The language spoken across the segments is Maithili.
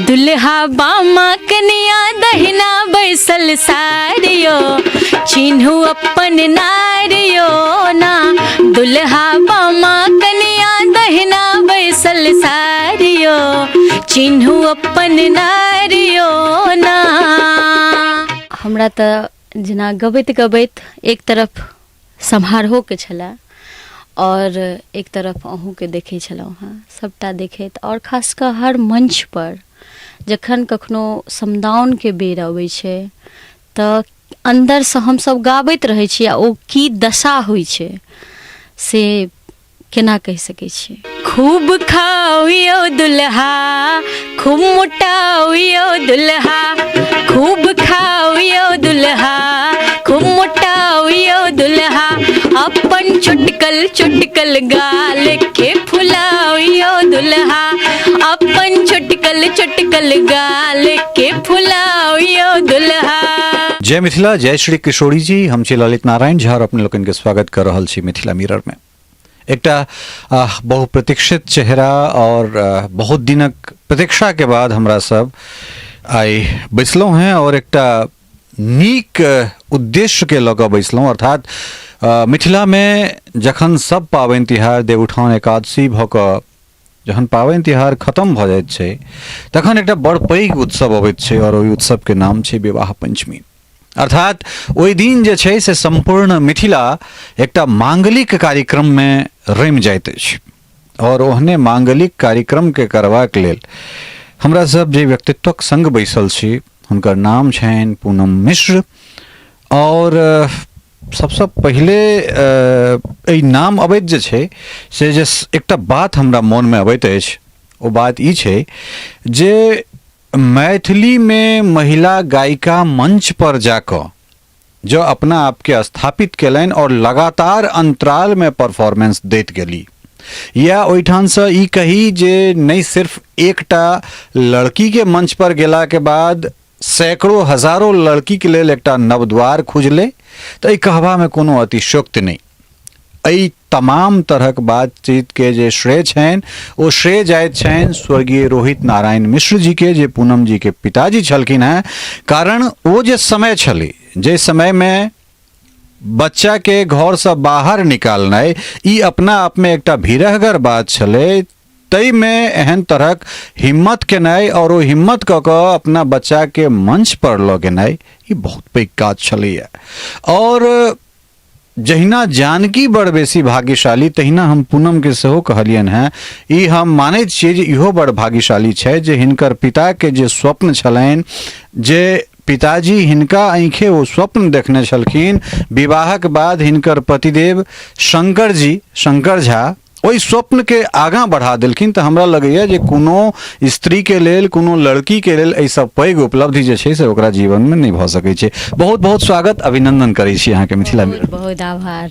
दुल्हा बामा कनिया दहिना बैसल सारियो, चिन्हू अपन नारियो ना। दुल्हा बामा कनिया दहिना बैसल सारियो, चिन्हू अपन नारियो ना। हमरा तऽ जेना गबैत गबैत एक तरफ समारोहके छलए आओर एक तरफ अहूँके देखै छलहुँ हेँ, सभटा देखैत, आओर खास कऽ हर मञ्चपर जखन कखनो समदाउनके बेर अबै छै तऽ अन्दरसँ हमसभ गाबैत रहै छी, आ ओ की दशा होइ छै से केना कहि सकै छी। खूब खाउ यौ दुल्हा, खूब मोटाउ यौ दुल्हा, खूब खाउ यौ दुल्हा, खूब मोटाउ यौ दुल्हा, अपन छोटकल छोटकल गाल के फुलाउ यौ दुल्हा, अपन छोटकल छोटकल गाल के फुलाउ यौ दुल्हा। जय मिथिला, जय श्री किशोरी जी। हम छी ललित नारायण झा और अपने लोकनि के स्वागत कर रहल छी मिथिला मिरर में। एकटा बहुप्रतीक्षित चेहरा और बहुत दिनक प्रतीक्षा के बाद हमरा सब आइ बैसलहुँ हैं और एकटा नीक उद्देश्य के लऽ कऽ बैसलहुँ, अर्थात मिथिला में जखन सब पाबनि तिहार देवउठान एकादशी भऽ कऽ जखन पाबनि तिहार खत्म भऽ जाइत छै तखन एकटा बड़ पैघ उत्सव अबैत छै और ओहि उत्सव के नाम छै विवाह पंचमी। अर्थात ओहि दिन जे छै से सम्पूर्ण मिथिला एकटा मांगलिक कार्यक्रममे रमि जाइत अछि और ओहने मांगलिक कार्यक्रमके करबाक लेल हमरा सब जे व्यक्तित्वक संग बैसल छी हुनकर नाम छनि पूनम मिश्र। और सबसँ पहिले एहि नाम अबैत जे छै से जे एकटा बात हमरा मोनमे अबैत अछि, ओ बात ई छै जे मैथिलीमे महिला गायिका मंच पर जाकऽ जँ अपना आपके स्थापित केलनि और लगातार अंतरालमे परफॉर्मेंस दैत गेली, या ओहिठामसँ ई कही जे नहि सिर्फ एकटा लड़कीके मंच पर गेलाके बाद सैकड़ों हजारों लड़कीके लेल एकटा नवद्वार खुजलै, तऽ एहि कहबामे कोनो अतिशयोक्ति नहि। एहि तमाम तरहक बातचीतके जे श्रेय छनि ओ श्रेय जाइत छनि स्वर्गीय रोहित नारायण मिश्र जीके, जे पूनम जीके पिताजी छलखिन हेँ। कारण ओ जे समय छलै, जे समयमे बच्चाके घरसँ बाहर निकालनाइ ई अपना आपमे एकटा भीरहगर बात छलै, ताहिमे एहन तरहक हिम्मत केनाइ आओर ओ हिम्मत कऽ कऽ अपना बच्चाके मंच पर लऽ गेनाइ ई बहुत पैघ काज छलैए। आओर जहिना जानकी बड़ बेसी भाग्यशाली, तहिना हम पूनमके सेहो कहलियनि हेँ, ई हम मानैत छियै जे इहो बड़ भाग्यशाली छथि जे हिनकर पिताके जे स्वप्न छलनि, जे पिताजी हिनका आँखे ओ स्वप्न देखने छलखिन, विवाहक बाद हिनकर पतिदेव शंकर जी, शंकर झा, ओहि स्वप्नके आगाँ बढ़ा देलखिन। तऽ हमरा लगैए जे कोनो स्त्रीके लेल, कोनो लड़कीके लेल एहिसँ पैघ उपलब्धि जे छै से ओकरा जीवनमे नहि भऽ सकै छै। बहुत बहुत स्वागत, अभिनंदन करै छी अहाँके मिथिला मिरर। बहुत बहुत आभार।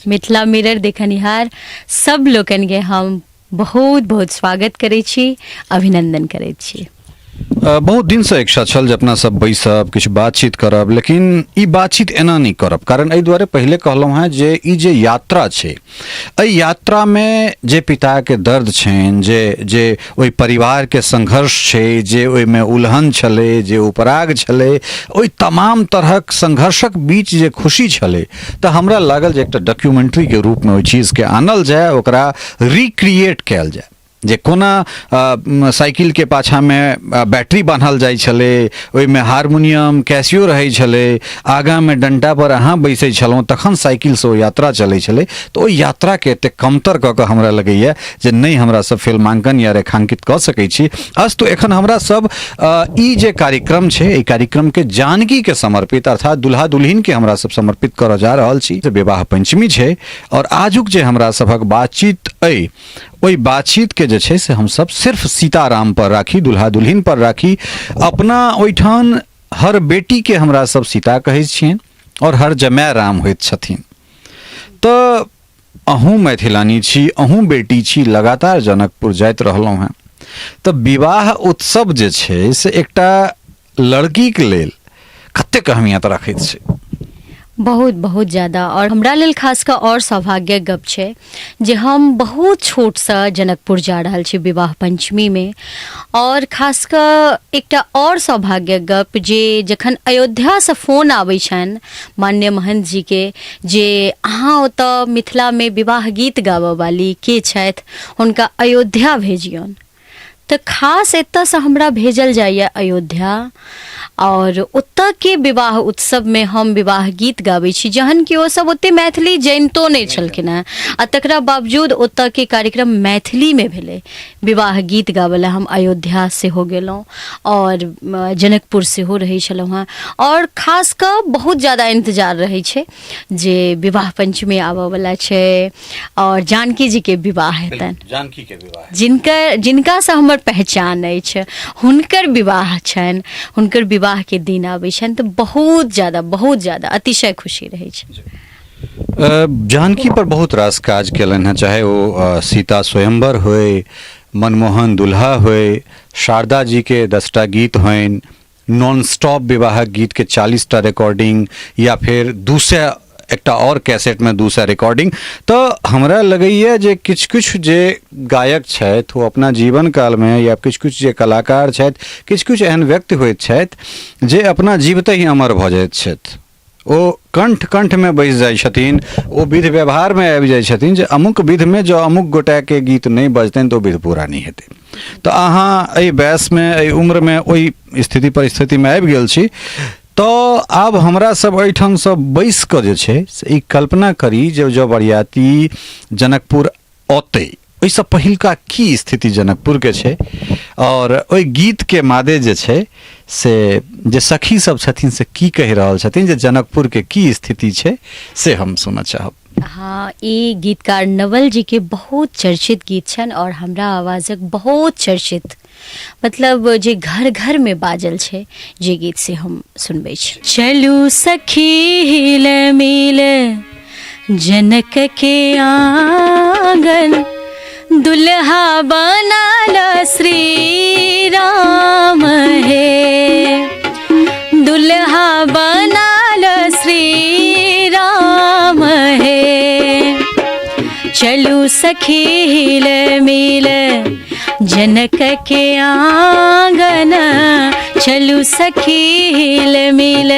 मिथिला मिरर देखनिहार सब लोकनिके हम बहुत बहुत स्वागत करै छी, अभिनंदन करै छी। बहुत दिनसँ इच्छा छल जे अपना सब बैसब, किछु बातचीत करब, लेकिन ई बातचीत एना नहि करब, कारण एहि दुआरे पहिले कहलहुँ हेँ जे ई जे यात्रा छै, एहि यात्रामे जे पिताके दर्द छनि, जे ओहि परिवारके संघर्ष छै, जे ओहिमे उलहन छलै, जे उपराग छलै, ओहि तमाम तरहक संघर्षक बीच जे खुशी छलै, तऽ हमरा लागल जे एकटा डॉक्यूमेंट्रीके रूपमे ओहि चीजके आनल जाय, ओकरा रिक्रिएट कयल जाय, जे कोना साइकिलके पाछाँमे बैटरी बान्हल जाइ छलै, ओहिमे हारमोनियम कैसियो रहै छलै, आगाँमे डण्टापर अहाँ बैसै छलहुँ, तखन साइकिलसँ ओ यात्रा चलै छलै। तऽ ओहि यात्राके एतेक कमतर कऽ कऽ हमरा लगैए जे नहि हमरा सब फिल्माङ्कन या रेखाङ्कित कऽ सकै छी। अस्तु, एखन हमरा सब ई जे कार्यक्रम छै, एहि कार्यक्रमके जानकीके समर्पित, अर्थात दुल्हा दुल्हिनके हमरा सब समर्पित करऽ जा रहल छी। विवाह पञ्चमी छै आओर आजुक जे हमरा सभक बातचीत अइ, ओहि बातचीतके जे छै से हमसब सिर्फ सीताराम पर राखी, दुल्हा दुल्हिन पर राखी। अपना ओहिठाम हर बेटीके हमरा सब सीता कहै छियनि आओर हर जमाय राम होइत छथिन। तऽ अहूँ मैथिलानी छी, अहूँ बेटी छी, लगातार जनकपुर जाइत रहलहुँ हेँ, तऽ विवाह उत्सव जे छै से एकटा लड़कीके लेल कतेक अहमियत रखैत छै? बहुत बहुत ज्यादा। और हमरा लेल खास कऽ आओर सौभाग्यक गप छै जे हम बहुत छोटसँ जनकपुर जा रहल छी विवाह पञ्चमीमे। आओर खास कऽ एकटा आओर सौभाग्यक गप जे जखन अयोध्यासँ फोन आबै छनि माननीय महन्थ जीके जे अहाँ ओतऽ मिथिलामे विवाह गीत गाबऽवाली के छथि, हुनका अयोध्या भेजियौन, तऽ खास एतऽसँ हमरा भेजल जाइए अयोध्या आओर ओतऽके विवाह उत्सवमे हम विवाह गीत गाबै छी, जहन कि ओसब ओते मैथिली जनितो नहि छलखिन हेँ, आ तकरा बावजूद ओतऽके कार्यक्रम मैथिलीमे भेलै। विवाह गीत गाबै लए हम अयोध्या सेहो गेलहुँ आओर जनकपुर सेहो रहै छलहुँ हेँ। आओर खास कऽ बहुत ज्यादा इन्तजार रहै छै जे विवाह पञ्चमी आबऽवला छै आओर जानकी जीके विवाह हेतनि, जानकी के विवाह, जिनकर जिनकासँ हमर पहचान अछि हुनकर विवाह छनि, हुनकर विवाहके दिन आबै छनि, तऽ बहुत ज्यादा बहुत ज्यादा अतिशय खुशी रहै छै। जानकी पर बहुत रास काज केलनि हेँ, चाहे ओ सीता स्वयंवर होय, मनमोहन दुल्हा होय, शारदा जी के 10टा गीत होइन, नॉन स्टॉप विवाहक गीतके 40टा रिकॉर्डिंग या फेर 200 एकटा आओर कैसेटमे 200 रिकॉर्डिंग। तऽ हमरा लगैए जे किछु किछु जे गायक छथि ओ अपना जीवन कालमे, या किछु किछु जे कलाकार छथि, किछु किछु एहन व्यक्ति होइत छथि जे अपना जीवते ही अमर भऽ जाइत छथि। ओ कंठ कंठमे बैस जाइ छथिन, ओ विध व्यवहारमे आबि जाइ छथिन जे अमुक विधमे जँ अमुक गोटाके गीत नहि बजतनि तऽ ओ विध पूरा नहि हेतै। तऽ अहाँ एहि वयसमे, एहि उम्रमे ओहि स्थिति परिस्थितिमे आबि गेल छी, तऽ आब हमरा सब एहिठामसँ बैस कऽ जे छै से ई कल्पना करी जे जँ बरियाती जनकपुर औतै, ओहिसँ पहिलुका की स्थिति जनकपुरके छै, आओर ओहि गीतके मादे जे छै से जे सखी सब छथिन से की कहि रहल छथिन जे जनकपुरके की स्थिति छै, से हम सुनऽ चाहब। हाँ, ई गीतकार नवल जी के बहुत चर्चित गीत छनि और हमरा आवाजक बहुत चर्चित, मतलब जे घर घर में बाजल छै जे गीत, से हम सुनबै छी। चलू सखी हिल मिल जनक के आंगन, दुल्हा बनाल श्री राम हे, दुल्हा बनाल श्री राम हे। चलू सखी हिल मिल जनक के आंगन, चलू सखी हिल मिल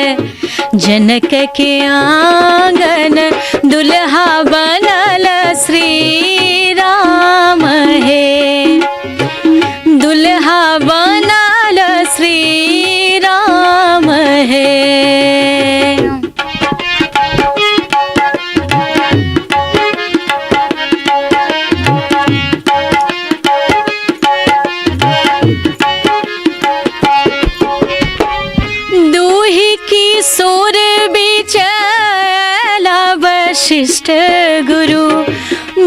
जनक के आंगन, दुल्हा बनल श्री राम हे, दुल्हा बनल श्री राम हे। दूही किशोर बिचला वशिष्ठ गुरु,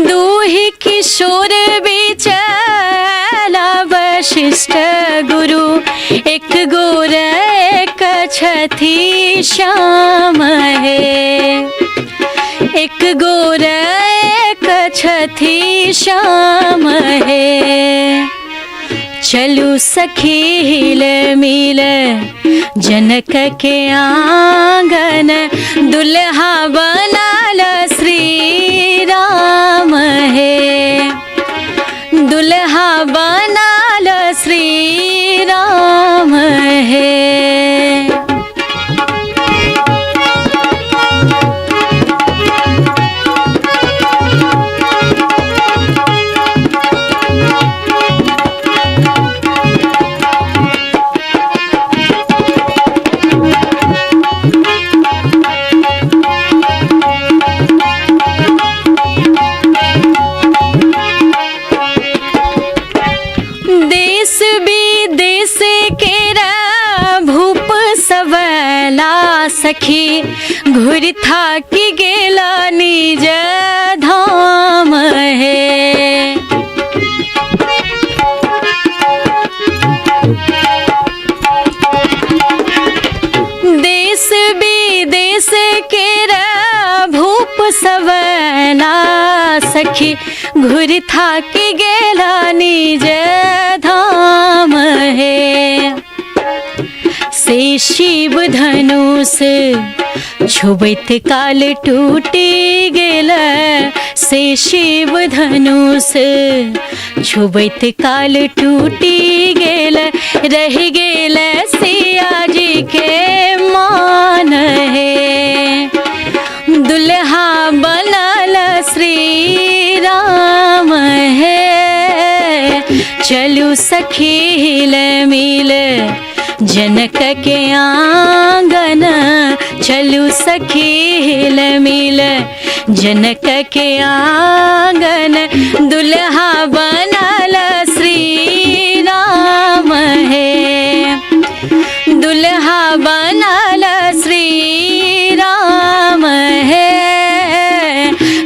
दूही किशोर बिचला वशिष्ठ गुरु, एक गोर एक छथि श्याम हे, एक गोर एक छथि श्याम हे। चलू सखी हिल मिल जनक के आंगन, दुल्हा बनाल श्री राम हे, दुल्हा बनाल श्री राम हे। देश विदेश के भूप सबला सखी, घुर थाकि गेला निज धाम हे। देश विदेश के भूप सबला सखी, घुर थाकि गेला निज धाम हे। से शिव धनुष छुबैत काल टूटि गेल, से शिव धनुष छुबैत काल टूटि गेल, रहि गेल सिया जी के मान हे। दुल्हा बनल श्री राम हे, चलू सखी हिल मिल जनक के आंगन, चलू सखी हिल मिल जनक के आंगन, दुल्हा बनल श्री राम हे, दुल्हा बनल श्री राम हे,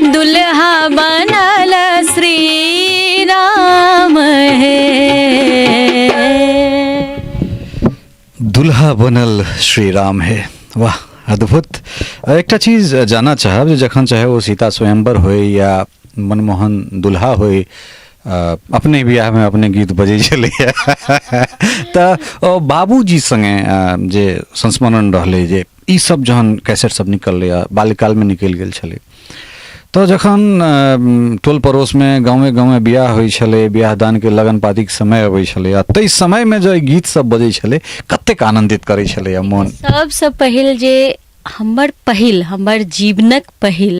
दुल्हा बनल श्री राम हे। दुल्हा बनल श्री राम हे, वाह अद्भुत। एकटा चीज जानऽ चाहब जे जखन चाहे ओ सीता स्वयंवर होय या मनमोहन दुल्हा होय, अपने बियाहमे अपने गीत बजै छलैए, तऽ ओ बाबूजी सङ्गे जे संस्मरण रहलै जे ई सब जहन कैसेट सब निकललै, बाल्यकालमे निकलि गेल छलै, तऽ जखन टोल पड़ोसमे गाँवे गाँवे बियाह होइ छलै, बियाह दानके लगन पातीके समय अबै छलै, आ ताहि समयमे जे गीत सब बजै छलै कतेक आनन्दित करै छलै मोन। सबसँ पहिल जे हमर पहिल, हमर जीवनक पहिल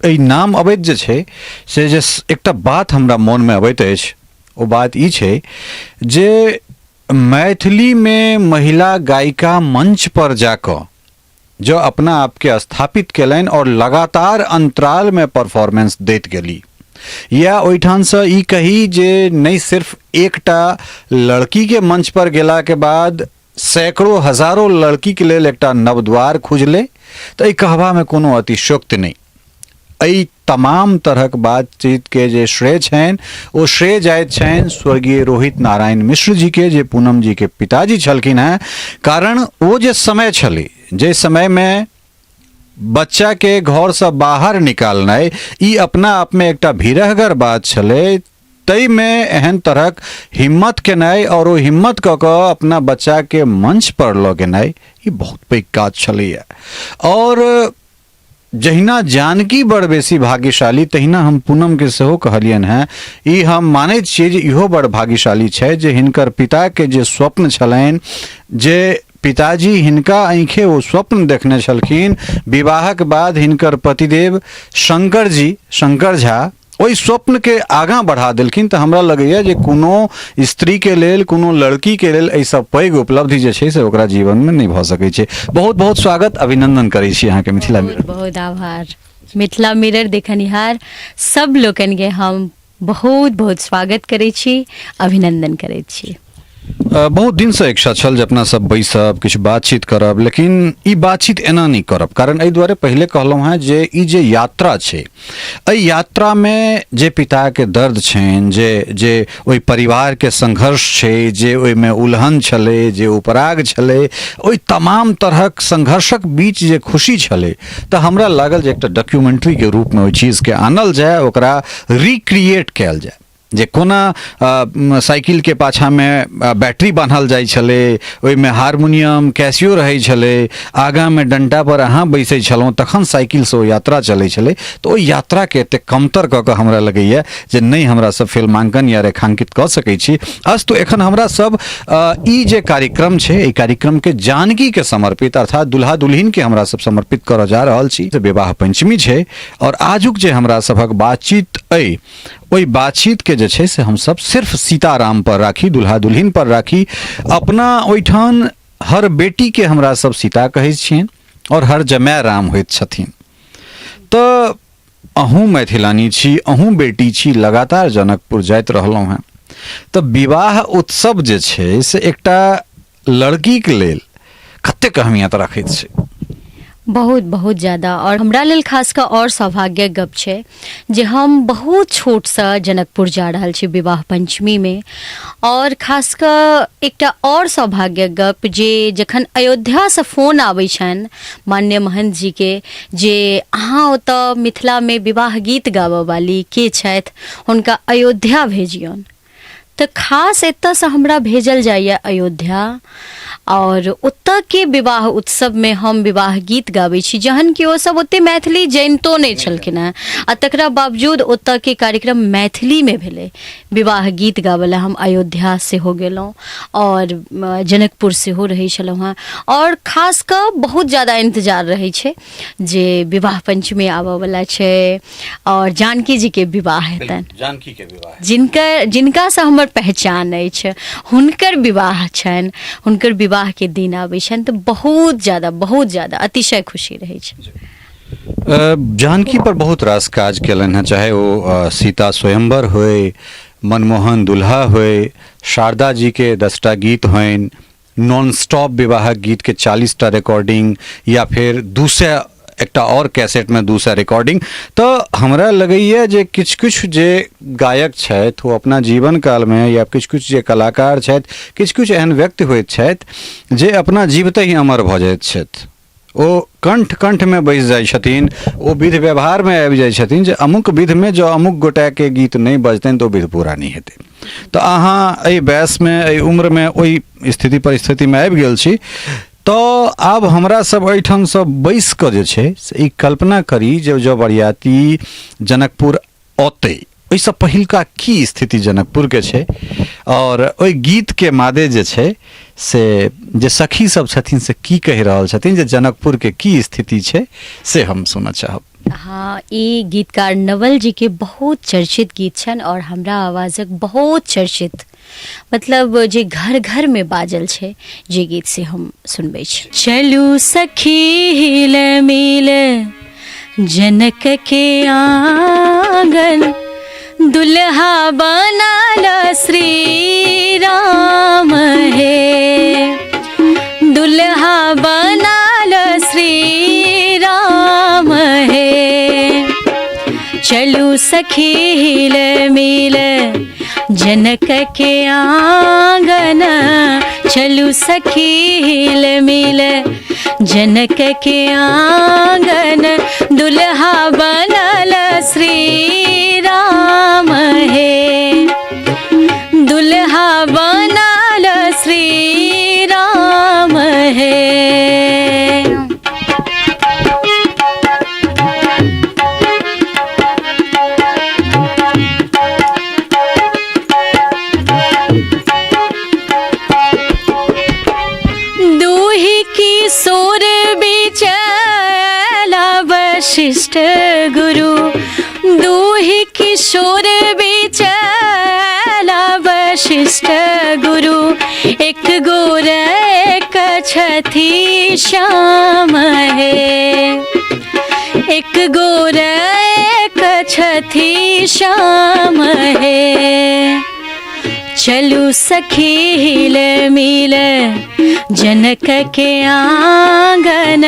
एहि नाम अबैत जे छै से जे एकटा बात हमरा मोनमे अबैत अछि, ओ बात ई छै जे मैथिलीमे महिला गायिका मंच पर जाकऽ जँ अपना आपके स्थापित केलनि आओर लगातार अन्तरालमे परफॉर्मेंस दैत गेली, या ओहिठामसँ ई कही जे नहि सिर्फ एकटा लड़कीके मंच पर गेलाके बाद सैकड़ों हजारों लड़कीके लेल एकटा नवद्वार खुजलै, तऽ एहि कहबामे कोनो अतिशयोक्ति नहि। एहि तमाम तरहक बातचीतके जे श्रेय छनि ओ श्रेय जाइत छनि स्वर्गीय रोहित नारायण मिश्र जीके, जे पूनम जीके पिताजी छलखिन हेँ। कारण ओ जे समय छलै, जे समयमे बच्चाके घरसँ बाहर निकालनाइ ई अपना आपमे एकटा भीरहगर बात छलै, ताहिमे एहन तरहक हिम्मत केनाइ आओर ओ हिम्मत कऽ कऽ अपना बच्चाके मंच पर लऽ गेनाइ ई बहुत पैघ काज छलैए। आओर जहिना जानकी बड़ बेसी भाग्यशाली, तहिना हम पूनमके सेहो कहलियनि हेँ, ई हम मानैत छियै जे इहो बड़ भाग्यशाली छथि जे हिनकर पिताके जे स्वप्न छलनि, जे पिताजी हिनका आँखे ओ स्वप्न देखने छलखिन, विवाहक बाद हिनकर पतिदेव शंकर जी, शंकर झा, ओहि स्वप्नके आगाँ बढ़ा देलखिन। तऽ हमरा लगैए जे कोनो स्त्रीके लेल, कोनो लड़कीके लेल एहिसँ पैघ उपलब्धि जे छै से ओकरा जीवनमे नहि भऽ सकै छै। बहुत बहुत स्वागत, अभिनंदन करै छी अहाँके मिथिला मिरर। बहुत बहुत आभार। मिथिला मिरर देखनिहार सब लोकनिके हम बहुत बहुत स्वागत करै छी, अभिनंदन करै छी। बहुत दिनसँ इच्छा छल जे अपना सब बैसब, किछु बातचीत करब, लेकिन ई बातचीत एना नहि करब, कारण एहि दुआरे पहिले कहलहुँ हेँ जे ई जे यात्रा छै, एहि यात्रामे जे पिताके दर्द छनि, जे जे ओहि परिवारके संघर्ष छै, जे ओहिमे उलहन छलै, जे उपराग छलै, ओहि तमाम तरहक संघर्षक बीच जे खुशी छलै, तऽ हमरा लागल जे एकटा डॉक्यूमेंट्रीके रूपमे ओहि चीजके आनल जाय, ओकरा रिक्रिएट कयल जाय, जे कोना साइकिलके पाछाँमे बैटरी बान्हल जाइ छलै, ओहिमे हारमोनियम कैसियो रहै छलै, आगाँमे डण्टापर अहाँ बैसै छलहुँ, तखन साइकिलसँ ओ यात्रा चलै छलै। तऽ ओहि यात्राके एतेक कमतर कऽ कऽ हमरा लगैए जे नहि हमरा सब फिल्माङ्कन या रेखाङ्कित कऽ सकै छी। अस्तु, एखन हमरा सब ई जे कार्यक्रम छै, एहि कार्यक्रमके जानकीके समर्पित, अर्थात दुल्हा दुल्हिनके हमरा सब समर्पित करऽ जा रहल छी। विवाह पञ्चमी छै आओर आजुक जे हमरा सभक बातचीत अइ, ओहि बातचीतके जे छै से हमसब सिर्फ सीताराम पर राखी, दुल्हा दुल्हिन पर राखी। अपना ओहिठाम हर बेटीके हमरा सब सीता कहै छियनि आओर हर जमाय राम होइत छथिन। तऽ अहूँ मैथिलानी छी, अहूँ बेटी छी, लगातार जनकपुर जाइत रहलहुँ हेँ, तऽ विवाह उत्सव जे छै से एकटा लड़कीके लेल कतेक अहमियत रखैत छै? बहुत बहुत ज्यादा। आओर हमरा लेल खास कऽ आओर सौभाग्यक गप छै जे हम बहुत छोटसँ जनकपुर जा रहल छी विवाह पञ्चमीमे। आओर खास कऽ एकटा आओर सौभाग्यक गप जे जखन अयोध्यासँ फोन आबै छनि माननीय महन्थ जीके जे अहाँ ओतऽ मिथिलामे विवाह गीत गाबऽ वाली के छथि, हुनका अयोध्या भेजियौन, तऽ खास एतऽसँ हमरा भेजल जाइए अयोध्या आओर ओतऽके विवाह उत्सवमे हम विवाह गीत गाबै छी, जहन कि ओसब ओते मैथिली जनितो नहि छलखिन हेँ, आ तकरा बावजूद ओतऽके कार्यक्रम मैथिलीमे भेलै। विवाह गीत गाबै लए हम अयोध्या सेहो गेलहुँ आओर जनकपुर सेहो रहै छलहुँ हेँ। आओर खास कऽ बहुत ज्यादा इन्तजार रहै छै जे विवाह पञ्चमी आबऽवला छै आओर जानकी जीके विवाह हेतनि, जानकी के विवाह, जिनकर जिनकासँ हमर पहचान अछि हुनकर विवाह छनि, हुनकर विवाहके दिन आबै छनि, तऽ बहुत ज्यादा अतिशय खुशी रहै छै। जानकी पर बहुत रास काज केलनि हेँ, चाहे ओ सीता स्वयंवर होय, मनमोहन दुल्हा होय, शारदा जी के 10टा गीत होइन, नॉन स्टॉप विवाहक गीत के 40टा रिकॉर्डिंग या फेर 200 एकटा और कैसेट में 200 रिकॉर्डिंग। तऽ हमरा लगैए जे किछु किछु जे गायक छथि ओ अपना जीवन कालमे या किछु किछु जे कलाकार छथि, किछु किछु एहन व्यक्ति होइत छथि जे अपना जीवते ही अमर भऽ जाइत छथि, ओ कंठ कंठमे बैस जाइ छथिन, ओ विध व्यवहारमे आबि जाइ छथिन जे अमुक विधमे जँ अमुक गोटाके गीत नहि बजतनि तऽ ओ विध पूरा नहि हेतै। तऽ अहाँ एहि वयसमे, एहि उम्रमे ओहि स्थिति परिस्थितिमे आबि गेल छी, तऽ आब हमरा सब एहिठामसँ बैस कऽ जे छै से ई कल्पना करी जे जँ बरियाती जनकपुर औतै, ओहिसँ पहिलका की स्थिति जनकपुरके छै, आओर ओहि गीतके मादे जे छै से जे सखी सब छथिन से की कहि रहल छथिन जे जनकपुरके की स्थिति छै, से हम सुनऽ चाहब। हाँ, ई गीतकार नवल जी के बहुत चर्चित गीत छनि और हमरा आवाजक बहुत चर्चित, मतलब जे घर घर में बाजल छै जे गीत से हम सुनबै छी। चलू सखी हिल मिल जनक के आंगन, दुल्हा बनाल श्री राम हे, दुल्हा बनाल श्री राम हे। चलू सखी हिल मिल जनक के आंगन, चलू सखी हिल मिल जनक के आंगन, दुल्हा बनल श्री राम हे, दुल्हा बनल श्री राम हे। दूही किशोर बिचला वशिष्ठ गुरु, दूही किशोर बिचला वशिष्ठ गुरु, एक गोर एक छथि श्याम हे, एक गोर एक छथि श्याम हे। चलू सखी हिल मिल जनक के आंगन,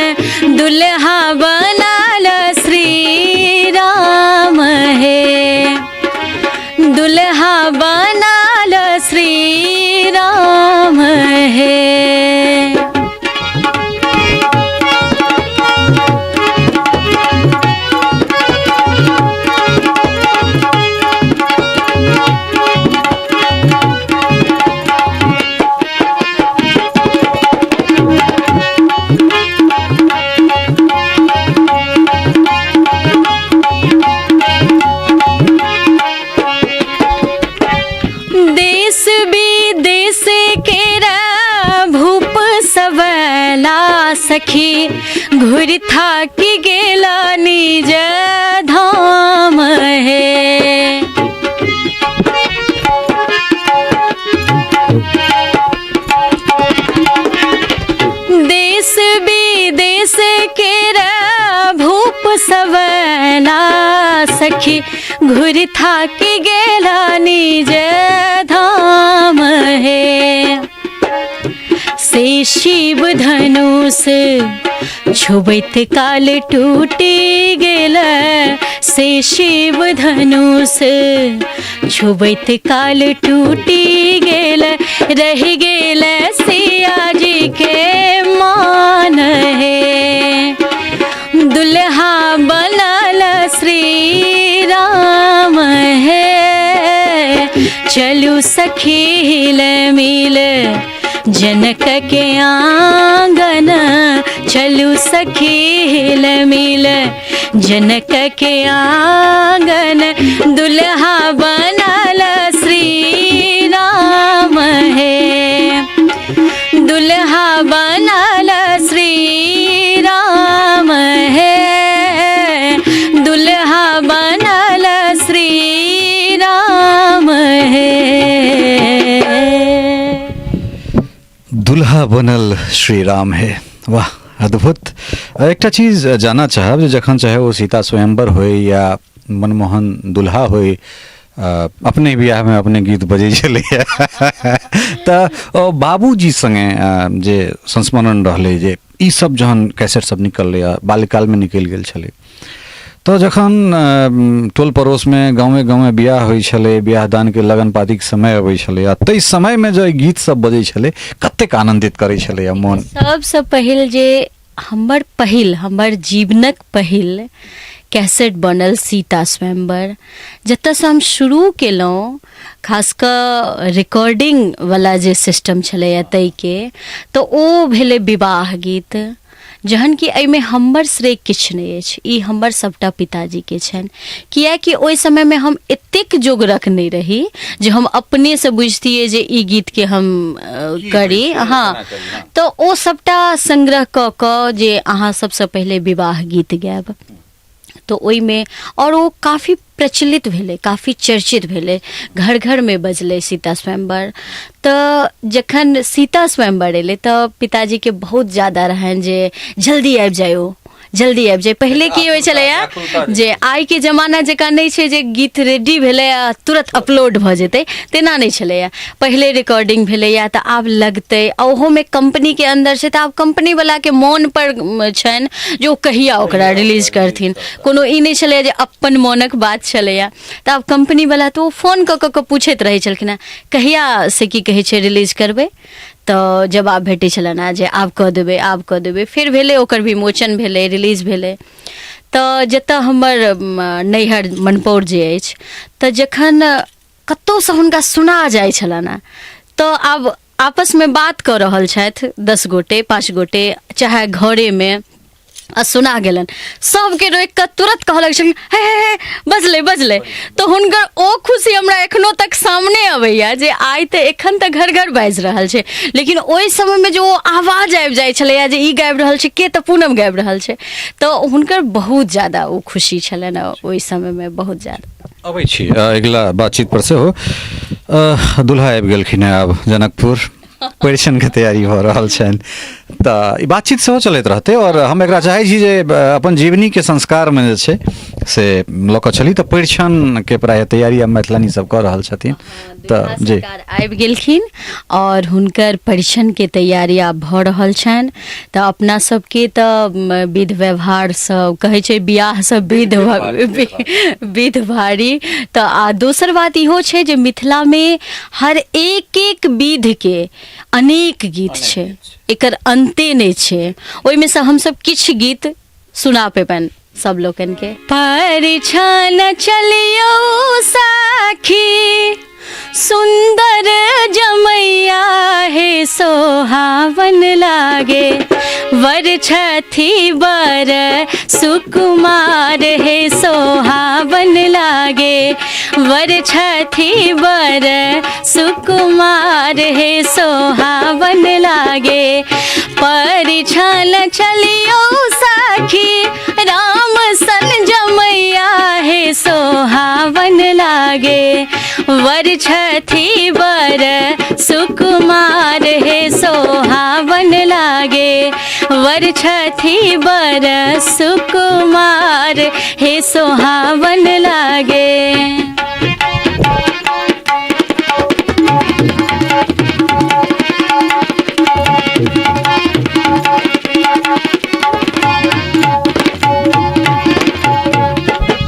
दुल्हा बनाल श्री राम हे, दुल्हा बनाल श्री राम हे। देश विदेश के भूप सबला सखी, घुर थाकी गेला निज धाम हे। देश विदेश के भूप सबला सखी, घुर थाकी गेला निज धाम हे। से शिव धनुष छुबैत काल टूटी गेल, से शिव धनुष छुबैत काल टूटी गेल, रहि गेल सिया जी के मान हे, दुल्हा बनल श्री राम हे। चलू सखी हिल मिल जनक के आंगन, चलू सखी हिल मिल जनक के आंगन, दुल्हा बनल श्री राम हे, दुल्हा बनल श्री राम हे, दुल्हा बनल श्री राम हे। दुल्हा बनल श्री राम हे, वाह अद्भुत। एकटा चीज जानऽ चाहब जे जखन चाहे ओ सीता स्वयंवर होय या मनमोहन दुल्हा होय, अपने बियाहमे अपने गीत बजै छलैए, तऽ ओ बाबूजी सङ्गे जे संस्मरण रहलै जे ई सब जहन कैसेट सब निकललै, बाल्यकालमे निकलि गेल छलै, तऽ जखन टोल पड़ोसमे गाँवे गाँवे बियाह होइ छलै, बियाह दानके लगन पातीके समय अबै छलै, आ ताहि समयमे जे गीत सब बजै छलै कतेक आनन्दित करै छलै मोन। सबसँ पहिल जे हमर पहिल, हमर जीवनक पहिल कैसेट बनल सीता स्वयंवर, जतऽसँ हम शुरू केलहुँ, खास कऽ रिकॉर्डिंगवला जे सिस्टम छलैए ताहिके, तऽ ओ भेलै विवाह गीत। जहन कि एहिमे हमर श्रेय किछु नहि अछि, ई हमर सभटा पिताजीके छनि, किएकि ओहि समयमे हम एतेक जोगरक नहि रही जे हम अपनेसँ बुझतियै जे ई गीतके हम करी। हँ, तऽ ओ सभटा संग्रह कऽ कऽ जे अहाँ सभसँ पहिले विवाह गीत गायब, तऽ ओहिमे आओर ओ काफी प्रचलित भेलै, काफी चर्चित भेलै, घर घरमे बजलै सीता स्वयंवर। तऽ जखन सीता स्वयंवर एलै तऽ पिताजीके बहुत ज्यादा रहनि जे जल्दी आबि जाइ ओ, जल्दी आबि जाइ। पहिले की होइ छलैए जे आइके जमाना जकाँ नहि छै जे गीत रेडी भेलै आ तुरत अपलोड भऽ जेतै, तेना नहि छलैए। पहिले रिकॉर्डिंग भेलैए तऽ आब लगतै, आ ओहोमे कम्पनीके अन्दर छै तऽ आब कम्पनीवलाके मोनपर छनि जे ओ कहिया ओकरा रिलीज करथिन। कोनो ई नहि छलैए जे अपन मोनक बात छलैए। तऽ आब कम्पनीवला तऽ ओ फोन कऽ कऽ के पूछैत रहै छलखिन हेँ, कहिया से की कहै छै रिलीज करबै, तऽ जवाब भेटै छलनि हेँ जे आब कऽ देबै, आब कऽ देबै। फेर भेलै ओकर विमोचन भेलै, रिलीज भेलै। तऽ जतऽ हमर नैहर मनपौर जे अछि, तऽ जखन कतहुसँ हुनका सुना जाइ छलनि हेँ तऽ आब आपसमे बात कऽ रहल छथि 10 गोटे 5 गोटे चाहे घरेमे, आ सुना गेलनि, सबके रोकि कऽ तुरत कहऽ लगै छलखिन, हे हे हे बजलै बजलै। तऽ हुनकर ओ खुशी हमरा एखनो तक सामने अबैया जे आइ तऽ एखन तऽ घर घर बाजि रहल छै, लेकिन ओहि समयमे जे ओ आवाज आबि जाइ छलैया जे ई गाबि रहल छै के, तऽ पूनम गाबि रहल छै, तऽ हुनकर बहुत ज्यादा ओ खुशी छलनि ओहि समयमे, बहुत ज्यादा। अबै छी अगिला बातचीत पर सेहो। दुल्हा आबि गेलखिन हेँ, आब जनकपुर परिछनके तैयारी भऽ रहल छनि, तऽ ई बातचीत सेहो चलैत रहतै। आओर हम एकरा चाहै छी जे अपन जीवनीके संस्कारमे जे छै से लऽ कऽ चली। तऽ परिछनके प्रायः तैयारी आब मैथिलानी सब कऽ रहल छथिन, तऽ जी सरकार आबि गेलखिन आओर हुनकर परिछनके तैयारी आब भऽ रहल छनि। तऽ अपना सबके तऽ विध व्यवहार सब कहै छै बियाह सब विध विध भारी। तऽ आ दोसर बात इहो छै जे मिथिलामे हर एक एक विधके अनेक गीत छै, एकर अन्ते नहि छै। ओहिमे सँ हमसब किछु गीत सुना पेबनि सब लोकनि के। परिछन चलियौ साखी सुंदर जमैया हे सोहावन लागे, वर छथि बर सुकुमार हे सोहावन लागे, वर छथि बर सुकुमार हे सोहावन लागे। परिछन चलियौ साखी राम सन जमैया हे सोहावन लागे, वर छथि बर सुकुमार हे सोहावन लागे, वर छथि बर सुकुमार हे सोहावन लागे।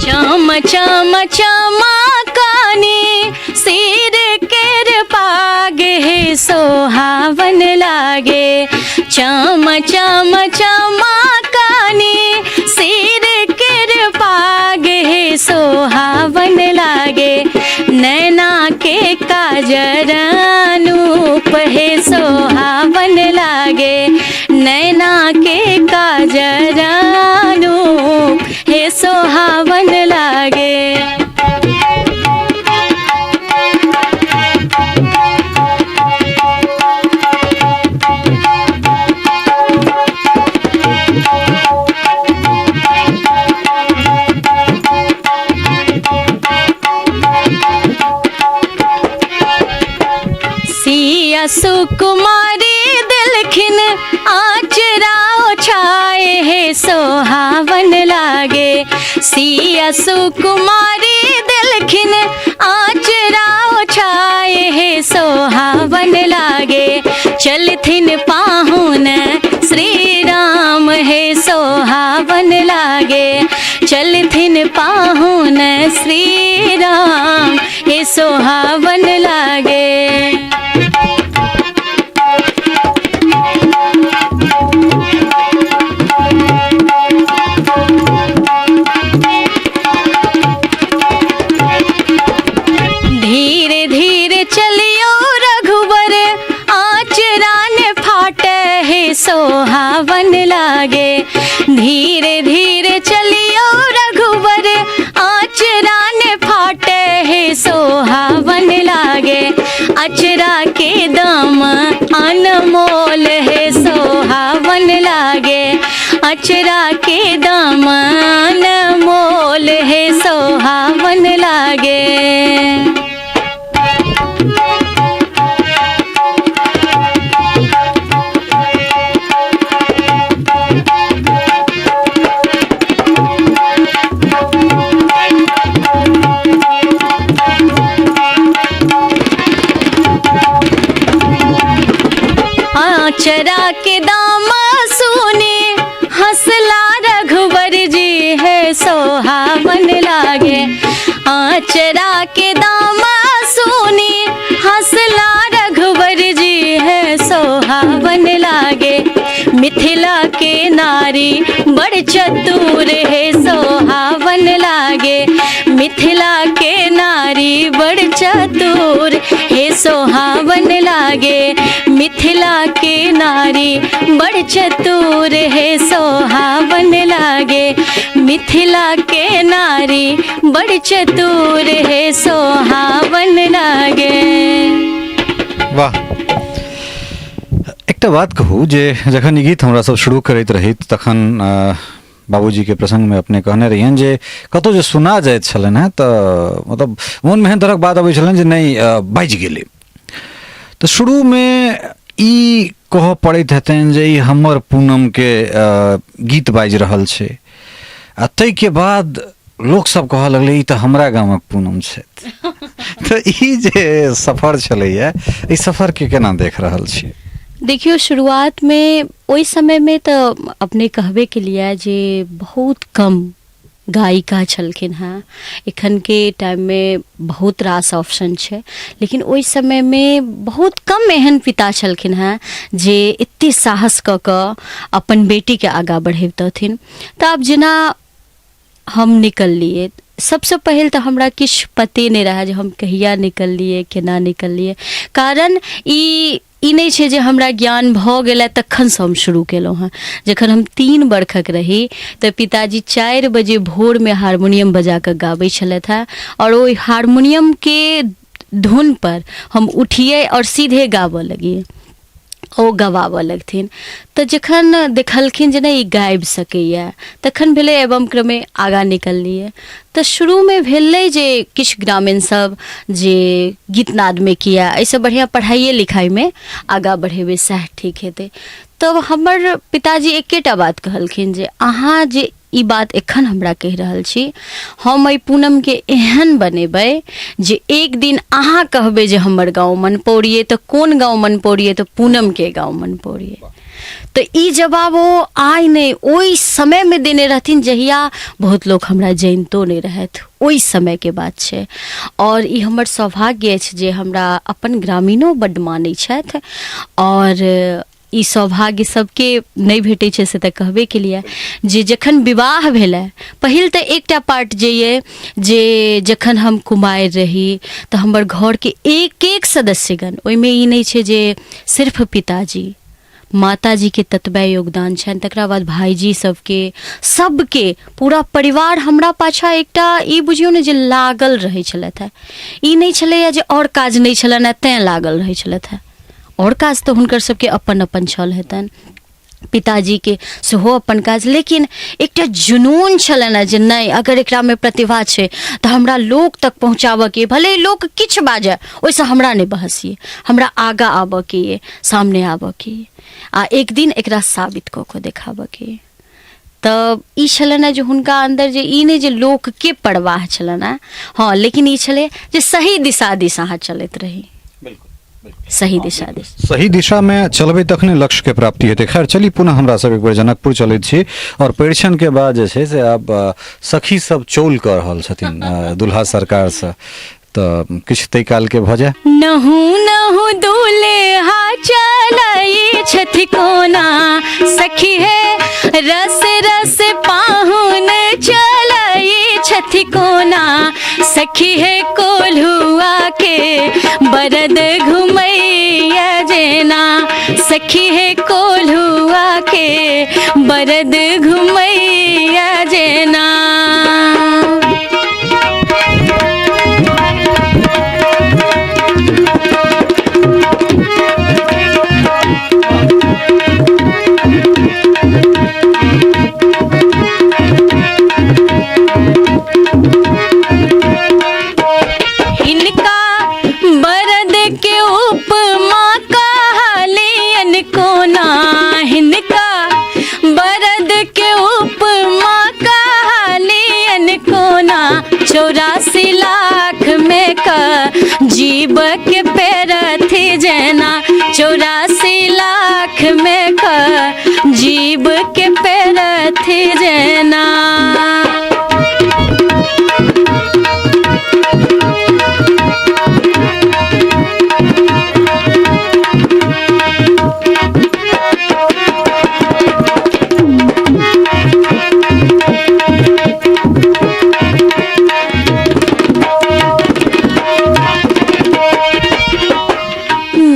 चम चम चमा कानी सिर केर पाग हे सोहावन लागे, चम चम चमा कानी सिर केर पाग हे सोहावन लागे। नैना के काजर अनूप हे सोहावन लागे, नैना के काजर अनूप हे सोहावन लागे। सिया सुकुमारी दिलखिन आचरा छाए हे सोहावन लागे, सिया सुकुमारी दिलखिन आचरा छाए हे सोहावन लागे, चलथिन पाहुन श्री राम हे सोहावन लागे, चलथिन पाहुन श्री राम हे सोहावन लागे। धीरे धीरे चलियो रघुबर आचरा ने फाटे हे सोहावन लागे, धीरे धीरे चलियो रघुबर आचरा ने फाटे हे सोहावन लागे, अचरा के दाम अनमोल हे सोहावन लागे, अचरा के दाम अनमोल हे सोहावन लागे। आचरा के दाम सुने हंसला रघुवर जी है सोहावन लागे, आचरा के दाम सुने हंसला रघुवर जी है सोहावन लागे, मिथिला के नारी बड़ चतुर है सोहावन लागे, मिथिला के नारी बड़ चतुर हे सोहावन लागे, मिथिला के नारी बड़ चतुर हे सोहावन लागे, मिथिला के नारी बड़ चतुर हे सोहावन लागे। वाह। एकटा बात कहू जे जखन ई गीत हमरा सब शुरू करैत रही तखन बाबूजीके प्रसङ्गमे अपने कहने रहियनि जे कतहु जे सुना जाइत छलनि हेँ तऽ मतलब मोनमे एहन तरहक बात अबै छलनि जे नहि बाजि गेलै। तऽ शुरूमे ई कहऽ पड़ैत हेतनि जे ई हमर पूनमके गीत बाजि रहल छै, आ ताहिके बाद लोकसब कहऽ लगलै ई तऽ हमरा गामक पूनम छथि। तऽ ई जे सफर छलैया, एहि सफरके केना देख रहल छी? देखियौ, शुरुआतमे ओहि समयमे तऽ अपने कहबे केलियै जे बहुत कम गायिका छलखिन हेँ। एखनके टाइममे बहुत रास ऑप्शन छै, लेकिन ओहि समयमे बहुत कम एहन पिता छलखिन हेँ जे एते साहस कऽ कऽ अपन बेटीके आगाँ बढ़ैबतथिन। तऽ आब जेना हम निकललियै, सबसँ पहिल तऽ हमरा किछु पते नहि रहए जे हम कहिया निकललियै, केना निकललियै, कारण ई ई नहि छै जे हमरा ज्ञान भऽ गेलै तखनसँ हम शुरू केलहुँ हेँ। जखन हम 3 बरखक रही तऽ पिताजी 4 बजे भोरमे हारमोनियम बजा कऽ गाबै छलथि हेँ, आओर ओहि हारमोनियमके धुनपर हम उठियै आओर सीधे गाबऽ लगियै, ओ गवाबऽ लगथिन। तऽ जखन देखलखिन जे नहि ई गाबि सकैए तखन भेलै एवं क्रमे आगाँ निकललियै। तऽ शुरूमे भेलै जे किछु ग्रामीण सब जे गीतनादमे किया, एहिसँ बढ़िआँ पढ़ाइए लिखाइमे आगाँ बढ़ेबै सएह ठीक हेतै। तब हमर पिताजी एकेटा बात कहलखिन जे अहाँ जे ई बात एखन हमरा कहि रहल छी, हम एहि पूनमके एहन बनेबै जे एक दिन अहाँ कहबै जे हमर गाँव मन पौड़िए तऽ कोन गाँव मन पौड़िए, तऽ पूनमके गाँव मन पौड़िए। तऽ ई जवाब ओ आइ नहि ओहि समयमे देने रहथिन जहिया बहुत लोक हमरा जनितो नहि रहथि, ओहि समयके बात छै। आओर ई हमर सौभाग्य अछि जे हमरा अपन ग्रामीणो बड्ड मानै छथि आओर ई सौभाग्य सबके नहि भेटै छै, से तऽ कहबे केलियै जे जखन विवाह भेलै पहिल तऽ एकटा पार्ट जे यऽ जे जखन हम कुमारि रही तऽ हमर घरके एक एक सदस्यगण, ओहिमे ई नहि छै जे सिर्फ पिताजी, माताजीके ततबे योगदान छनि, तकरा बाद भाइजी सबके, सबके पूरा परिवार हमरा पाछाँ एकटा ई बुझियौ ने जे लागल रहै छलथि हेँ। ई नहि छलैए जे आओर काज नहि छलनि हेँ तैँ लागल रहै छलथि हेँ, आओर काज तऽ हुनकर सबके अपन अपन छल हेतनि, पिताजीके सेहो अपन काज, लेकिन एकटा जुनून छलनि हेँ जे नहि अगर एकरामे प्रतिभा छै तऽ हमरा लोक तक पहुँचाबऽके अइ, भले लोक किछु बाजय ओहिसँ हमरा नहि बहस अइ, हमरा आगाँ आबऽके अइ, सामने आबऽके अइ आ एक दिन एकरा साबित कऽ कऽ देखाबऽके अइ। तऽ ई छलनि हेँ जे हुनका अन्दर जे ई नहि जे लोकके परवाह छलनि हेँ, हँ लेकिन ई छलै जे सही दिशा दिस अहाँ चलैत रही, सही दिशा दिस, सही दिशा में चलबै तखने लक्ष्य के प्राप्ति हेतै। खैर चली पुनः हमरा सब एक बेर जनकपुर चलैत छी और परिछन के बाद जे छै से आब सखी सब चौल कऽ रहल छथिन दुल्हा सरकार से, तऽ किछु ताहि काल के भऽ जाय। नहु नहु दुल्हा चलै छथि कोना सखी हे, रस रस पाहुन चलै छथि कोना सखी हे, कोल्हुआ के बरद घुमैया जेना सखी हे, कोल्हुआ के बरद घुमैया जेना। हिनका बरद के उपमा कहलियन कोना, हिनका बरद के उपमा कहलियन कोना, 84 लाख में क जीव के पेरथि जेना, 84 लाख में क जीव के पेरथि जेना।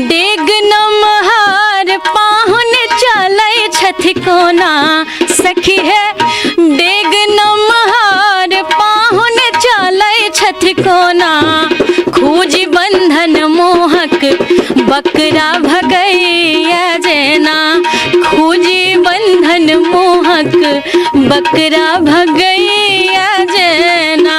डेग नमहार पाहुन चलै छथि कोना सखी हे, डेग नमहार पाहुन चलै छथि कोना, खोज बंधन मोहक बकरा भगैया जेना, खोजी बंधन मोहक बकरा भगैया जेना।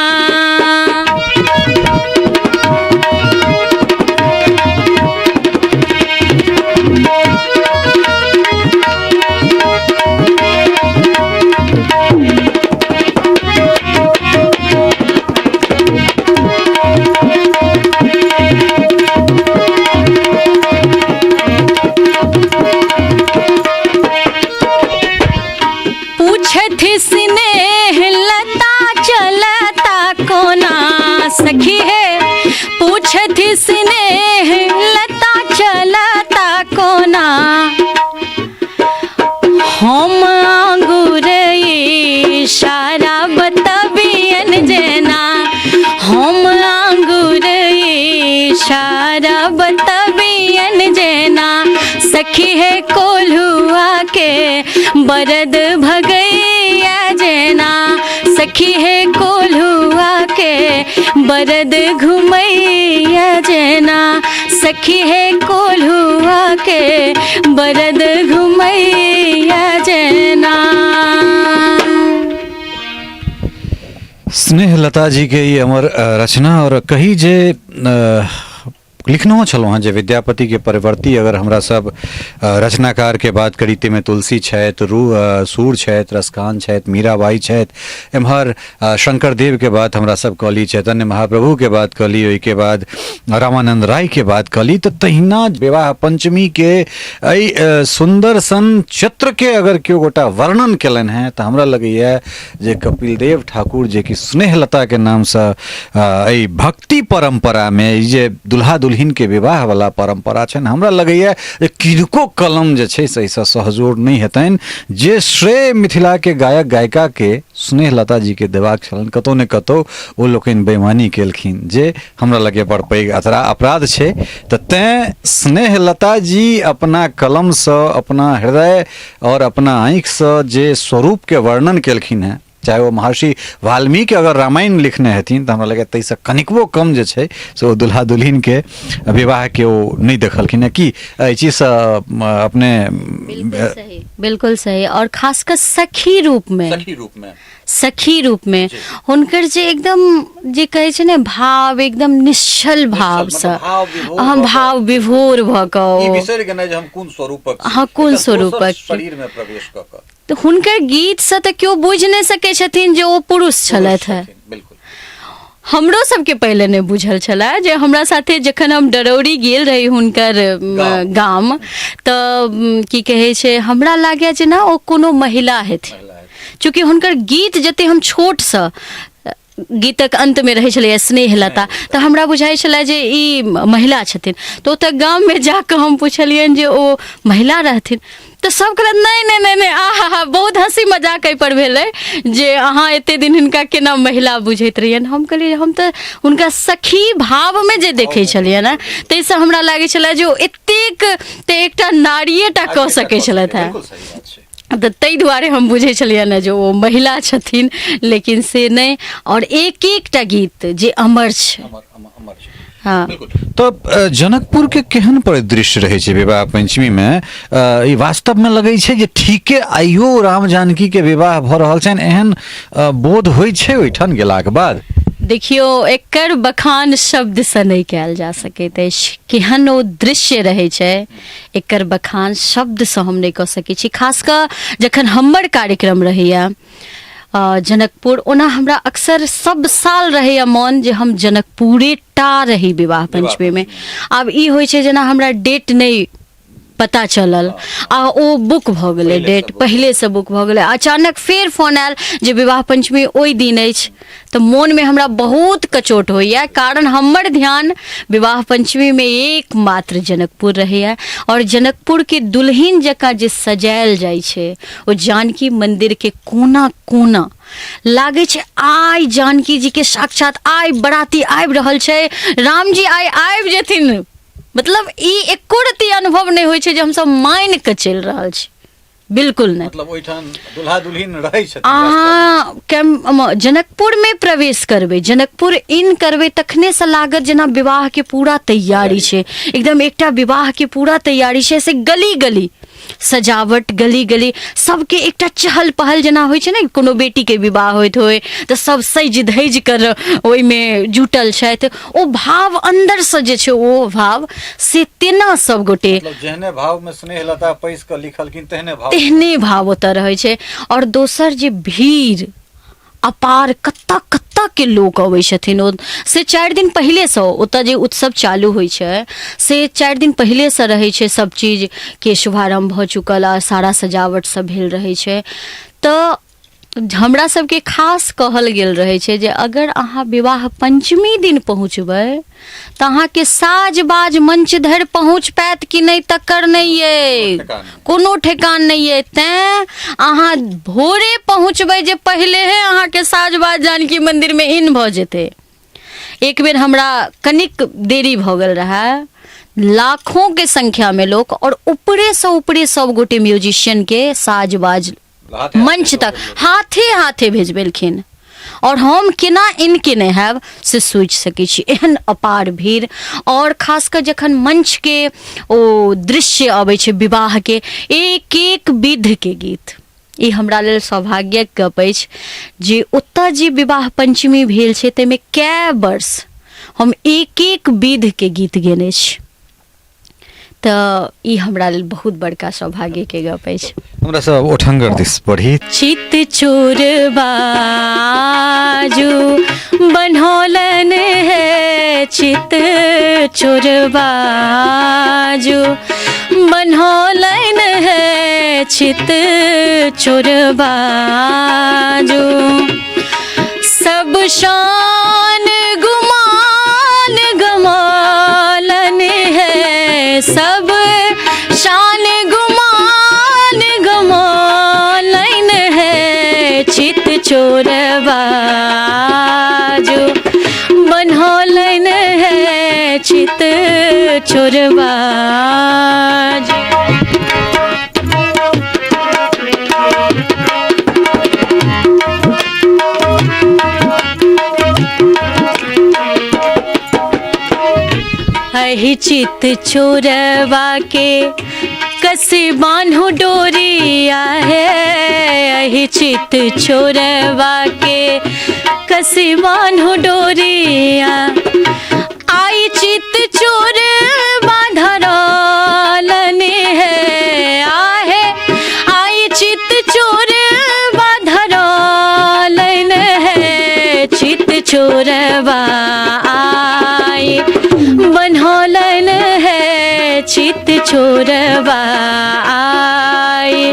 पूछथि स्नेह लता चलता कोना सखी हे, पूछथि स्नेह लता चलता कोना, हम आंगुर इशारा बतबियन जेना, हम आंगुर इशारा बतबियन जेना, सखी है कोल्हुआ के बरद भगैया जेना, सखी है कोल्हुआ के बरद घुमैया जेना, सखी है कोल्हुआ के बरद घुमैया जेना। स्नेह लता जी के ई अमर रचना, और कही जे लिखनहो छलहुँ हेँ जे विद्यापति के परवर्ती अगर हमरा सब रचनाकार के बात करी ताहिमे तुलसी छथि, सूर छथि, रसखान छथि, मीराबाई छथि, एम्हर शंकरदेव के बात हमरा सब कऽ ली, चैतन्य महाप्रभु के बात कऽ ली, ओहिके बाद रामानंद राय के बात कऽ ली, तऽ तहिना विवाह पंचमी के एहि सुन्दर सन चित्र के अगर केओ गोटा वर्णन केलनि हेँ तऽ हमरा लगैए जे कपिलदेव ठाकुर, जे कि स्नेहलता के नामसँ एहि भक्ति परम्परामे ई जे दुल्हा दुल्हिन दुल्हिन के विवाह वाला परंपरा छनि। हमरा लगैया जे किनको कलम जे छै से एहिसँ सहजोर नहि हेतनि। जे श्रेय मिथिला के गायक गायिका के स्नेहलता जी के देबाक छलनि, कतौ ने कतौ ओ लोकनि बेईमानी केलखिन, जे हमरा लगैया बड़ पैघ अपराध छै। तऽ तैं स्नेहलता जी अपना कलमसँ, अपना हृदय और अपना आँखिसँ जे स्वरूपके वर्णन केलखिन हेँ, चाहे ओ महर्षि वाल्मीकि अगर रामायण लिखने हेथिन तऽ हमरा लगैए ताहिसँ कनिकबो कम जे छै से ओ दुल्हा दुल्हिनके विवाहके ओ नहि देखलखिन हेँ। की एहि चीजसँ अपने? बिल्कुल सही, बिल्कुल सही। और खास कऽ सखी रूपमे, सखी रूपमे, सखी रूपमे हुनकर जे एकदम जे कहै छै ने भाव, एकदम निश्चल भावसँ, मतलब भाव विभोर भऽ कऽ ई बिसरि गेनाइ जे हम कोन स्वरूपक छी, हँ, कोन एकटा दोसर स्वरूपक छी। शरीरमे प्रवेश कऽ कऽ तऽ हुनकर गीतसँ तऽ केओ बुझि नहि सकै छथिन जे ओ पुरुष छलथि हेँ। बिल्कुल। हमरो सबके पहिले नहि बुझल छलए जे हमरा साथे जखन हम डरौरी गेल रही हुनकर गाम। गाम, तऽ की कहै छै, हमरा लागै जे ने ओ कोनो महिला हेथिन, चूँकि हुनकर गीत जते हम छोटसँ गीतक अन्तमे रहै छलैए स्नेहलता, तऽ हमरा बुझाइ छलए जे ई महिला छथिन। तऽ ओतऽ गाममे जाकऽ हम पुछलियनि जे ओ महिला रहथिन, तऽ सब कहलथि नहि नहि नहि नहि, आहा हा, बहुत हँसी मजाक एहिपर भेलै जे अहाँ एते दिन हिनका केना महिला बुझैत रहियनि। हम कहलियै हम तऽ हुनका सखी भावमे जे देखै छलियनि हेँ, ताहिसँ हमरा लागै छलए जे ओ एतेक तऽ एकटा नारिये टा कऽ सकै छलथि हेँ। बिल्कुल सही बात छै। तऽ ताहि दुआरे हम बुझै छलियनि हेँ जे ओ महिला छथिन, लेकिन से नहि। आओर एक एकटा गीत जे अमर छै। अमर, अमर, अमर छै। हँ। बिल्कुल। तऽ जनकपुर के केहन परिदृश्य रहै छै विवाह पंचमी मे? ई वास्तव मे लगै छै जे ठीके आइयो राम जानकी के विवाह भऽ रहल छनि, एहन बोध होइ छै ओहिठाम गेलाक बाद? देखियौ, एकर बखान शब्दसँ नहि कयल जा सकैत अछि। केहन ओ दृश्य रहै छै, एकर बखान शब्दसँ हम नहि कऽ सकै छी। खास कऽ जखन हमर कार्यक्रम रहैया जनकपुर, ओना हमरा अक्सर सब साल रहैया मन जे हम जनकपुरे टा रही विवाह पंचमीमे। आब ई होइ छै जेना हमरा डेट नहि पता चलल आ ओ बुक भऽ गेलै, डेट पहिलेसँ बुक भऽ गेलै, अचानक फेर फोन आयल जे विवाह पंचमी ओहि दिन अछि, तऽ मोनमे हमरा बहुत कचोट होइए। कारण हमर ध्यान विवाह पंचमीमे एकमात्र जनकपुर रहैए, आओर जनकपुरके दुल्हिन जकाँ जे सजायल जाइ छै, ओ जानकी मन्दिरके कोना कोना लागै छै आइ जानकी जीके साक्षात आइ बराती आबि रहल छै, रामजी आइ आबि जेथिन। मतलब ई एको रत्ती अनुभव नहि होइ छै जे हमसब मानि कऽ चलि रहल छी, बिल्कुल नहि। मतलब ओहिठाम दुल्हा दुल्हिन रहै छथिन? अहाँ जनकपुरमे प्रवेश करबै, जनकपुर इन करबै, तखनेसँ लागत जेना विवाहके पूरा तैयारी छै, एकदम एकटा विवाहके पूरा तैयारी छै। से गली गली सजावट, गली गली सबके एकटा चहल पहल, जेना होइ छै ने कोनो बेटीके विवाह होइत होइ तऽ सब सजि धजि कर ओहिमे जुटल छथि, ओ भाव अन्दरसँ जे छै ओ भाव से तेना सब गोटे, मतलब जेहने भाव में स्नेहलता पैस कऽ लिखलखिन तेहने भाव, तेहने भाव ओतऽ रहै छै। आओर दोसर जे भीड़ अपार, कत्ता कत्ता के लोक अबै छथिन ओ से 4 दिन पहिलेसँ ओतऽ जे उत्सव चालू होइ छै से 4 दिन पहिलेसँ रहै छै, सब चीज के शुभारम्भ भऽ चुकल आ सारा सजावट सब भेल रहै छै। तऽ हमरा सबके खास कहल गेल रहै छै जे अगर अहाँ विवाह पंचमी दिन पहुँचबै तऽ अहाँके साज बाज मंच धरि पहुँच पायत कि नहि तकर नहि अइ, कोनो ठेकान नहि अइ, तैँ अहाँ भोरे पहुँचबै जे पहिले अहाँके साज बाज जानकी मन्दिरमे इन भऽ जेतै। एक बेर हमरा कनिक देरी भऽ गेल रहए, लाखोंके संख्यामे लोक आओर ऊपरेसँ ऊपरे सब गोटे म्यूजिशियनके साज बाज मंच तक हाथे हाथे भेजबेलखिन, और हम केना इन केने हैब से सोचि सकै छी, एहन अपार भीड़। और खास कऽ जखन मंचके ओ दृश्य अबै छै विवाहके, एक एक विधके गीत, ई हमरा लेल सौभाग्यक गप अछि जे ओतऽ जे विवाह पंचमी भेल छै ताहिमे कए वर्ष हम एक एक विधके गीत गेने छी, तऽ ई हमरा लेल बहुत बड़का सौभाग्यके गप अछि। हमरा सब ओठंगर दिस बढ़ी। चित चोर बाजू बनौलन है, चित चोर बाजू बनौलन है, चित चोर बाजू सब शान गुमान गमालन सब शान गुमान गमौलनि है चित चोरबा जो बनौलनि है चित चोरबा जो। अहि चित चोरवा के कसी बान्हु डोरिया है अहि चित चोरवा के कसी बान्हु डोरिया आई चित चोर बाधरलनि है आहे आई चित चोर बाधरलनि है चित चोरवा आई बनौलन है चित चोरवा आई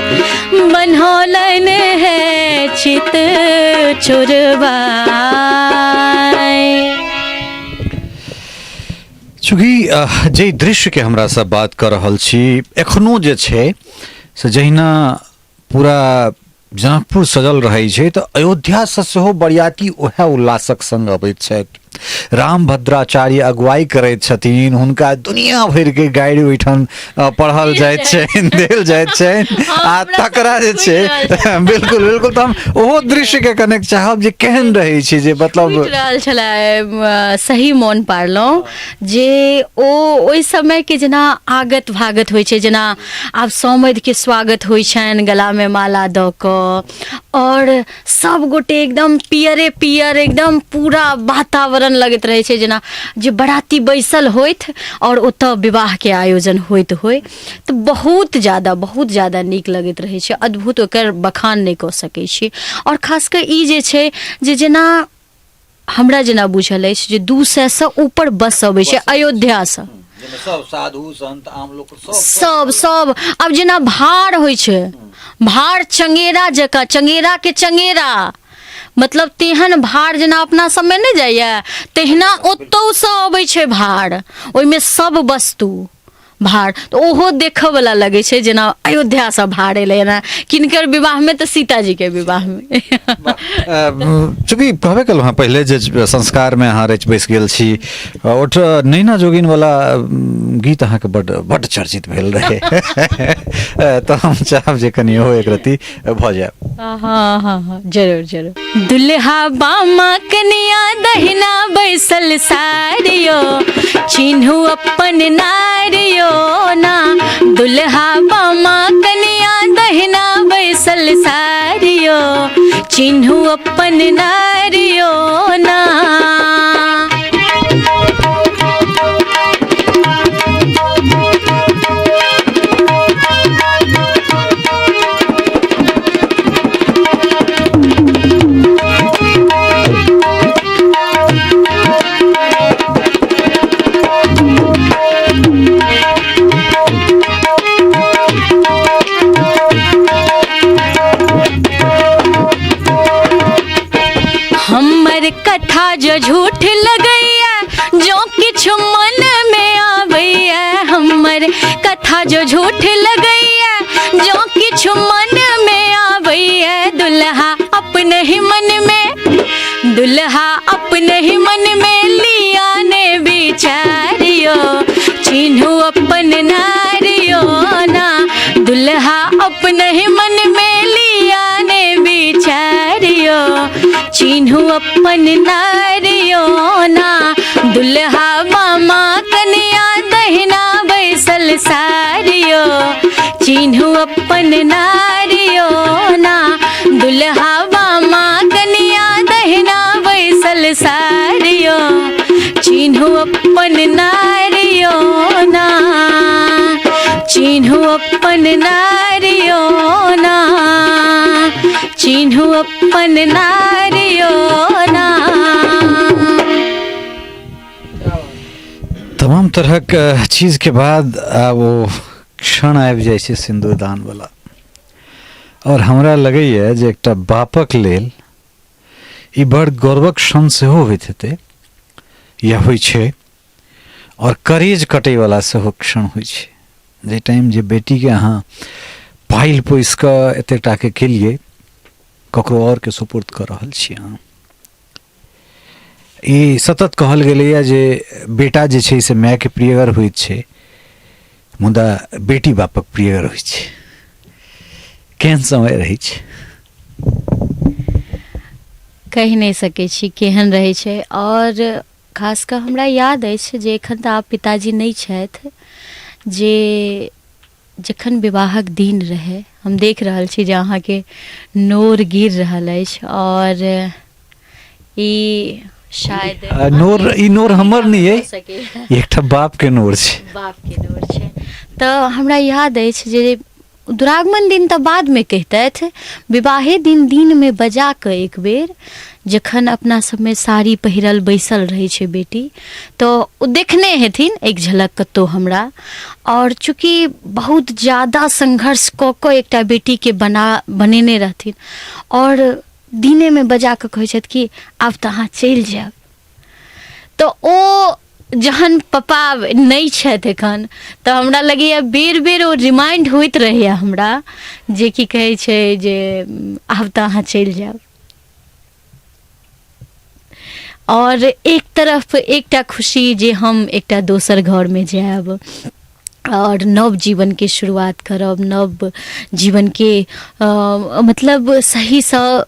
बनौलन है चित चोरवा आई। चूँकि जाहि दृश्यके हमरा सब बात कऽ रहल छी एखनो जे छै से जहिना पूरा जनकपुर सजल रहै छै तऽ अयोध्यासँ सेहो बरियाती उएह उल्लासक संग अबैत छथि। राम भद्राचार्य अगुवाई करैत छथिन, हुनका दुनिया भरिके गारि ओहिठाम पढ़ल जाइत छनि, देल जाइत छनि आ तकरा जे छै बिल्कुल बिल्कुल। तऽ हम ओहो दृश्यके कनेक चाहब जे केहन रहै छै जे मतलब टूटि रहल छलै। सही मोन पारलहुँ जे ओ ओहि समयके जेना आगत भागत होइ छै, जेना आब सौमधिके स्वागत होइ छनि गलामे माला दऽ कऽ आओर सब गोटे एकदम पियरे पियर, एकदम पूरा वातावरण लगैत रहै छै जेना जे बराती बैसल होथि आओर ओतऽ विवाहके आयोजन होइत होइ। तऽ बहुत ज्यादा नीक लगैत रहै छै, अद्भुत, ओकर बखान नहि कऽ सकै छी। आओर खास कऽ ई जे छै जे जेना हमरा जेना बुझल अछि जे 200सँ ऊपर बस अबै छै अयोध्यासँ, सब साधु संत आम लोक सब सब आब जेना भार होइ छै, भार चंगेरा जकाँ, चंगेरा के चंगेरा, मतलब तेहन भार जेना अपना सबमे नहि जाइए तहिना ओतौसँ अबै छै भार, ओहिमे सब वस्तु भार। तऽ ओहो देखऽवला लगै छै जेना अयोध्यासँ भार एलै एना। किनकर विवाहमे? तऽ सीताजीके विवाहमे। चूँकि कहबे केलहुँ हँ पहिले जे संस्कारमे अहाँ रचि बसि गेल छी, ओठ नैना जोगिन वाला गीत अहाँके बड्ड बड्ड चर्चित भेल रहै, तऽ हम चाहब जे कनि ओहो एक रत्ती भऽ जाय। हाँ हाँ हाँ, जरूर जरूर। दुल्हा बामा कनिया दहिना बैसल सारियो चिन्हू अपन नारियो ना। दुल्हा बामा कनिया दहिना बैसल सारियो चिन्हू अपन नारियो ना। हमर कथा जो झूठ लगैया जो किछु मन में आबैया, हमर कथा जो झूठ लगैया जो किछु मन में आबैया, दुल्हा अपने ही मन में, दुल्हा अपने ही मन में लिया ने विचारियो चिन्हू अपन नारियो ना। दुल्हा अपने ही मन में लिया ने विचारियो चिन्हू अपन नारियो ना। दुल्हा मामा कनिया दहिना बैसल सारियो चिन्हू अपन नारियो ना। दुल्हा मामा कनिया दहिना बैसल सारियो चिन्हू अपन नारियो ना। चिन्हू अपन नारियो ना। चिन्हू अपन नारियो ना। तमाम तरहक चीजके बाद आब ओ क्षण आबि जाइ छै सिन्दूरदान वाला, आओर हमरा लगैए जे एकटा बापक लेल ई बड़ गौरवक क्षण सेहो होइत हेतै या होइ छै। आओर करेज कटैवला सेहो क्षण होइ छै। जाहि टाइम जे बेटीके अहाँ पालि पोसि कऽ एतेक टाके केलियै, ककरो आओरके सुपुर्द कऽ रहल छी अहाँ। ई सतत कहल गेलैए जे बेटा जे छै से मायके प्रियगर होइत छै, मुदा बेटी बापक प्रियगर होइ छै। केहन समय रहै छै? कहि नहि सकै छी केहन रहै छै। आओर खास कऽ हमरा याद अछि जे एखन तऽ आब पिताजी नहि छथि, जे जखन विवाहक दिन रहै, हम देख रहल छी जे अहाँके नोर गिर रहल अछि आओर ई शायद नोर, ई नोर हमर नहि अइ, एकटा बापके नोर छै। बापके नोर छै। तऽ हमरा याद अछि जे दुरागमन दिन तऽ बादमे कहितथि, विवाहे दिन दिनमे बजा कऽ एक बेर जखन अपना सबमे साड़ी पहिरल बैसल रहै छै बेटी, तऽ ओ देखने हेथिन एक झलक कतहु हमरा। आओर चूँकि बहुत ज्यादा संघर्ष कऽ कऽ एकटा बेटीके बनेने रहथिन, आओर दिनेमे बजा कऽ कहै छथि कि आब तऽ अहाँ चलि जायब। तऽ ओ जहन पप्पा नहि छथि एखन, तऽ हमरा लगैए बेर बेर ओ रिमाइंड होइत रहैए हमरा जे की कहै छै जे आब तऽ अहाँ चलि जायब। आओर एक तरफ एकटा खुशी जे हम एकटा दोसर घरमे जायब आओर नव जीवनके शुरुआत करब, नव जीवनके मतलब सहीसँ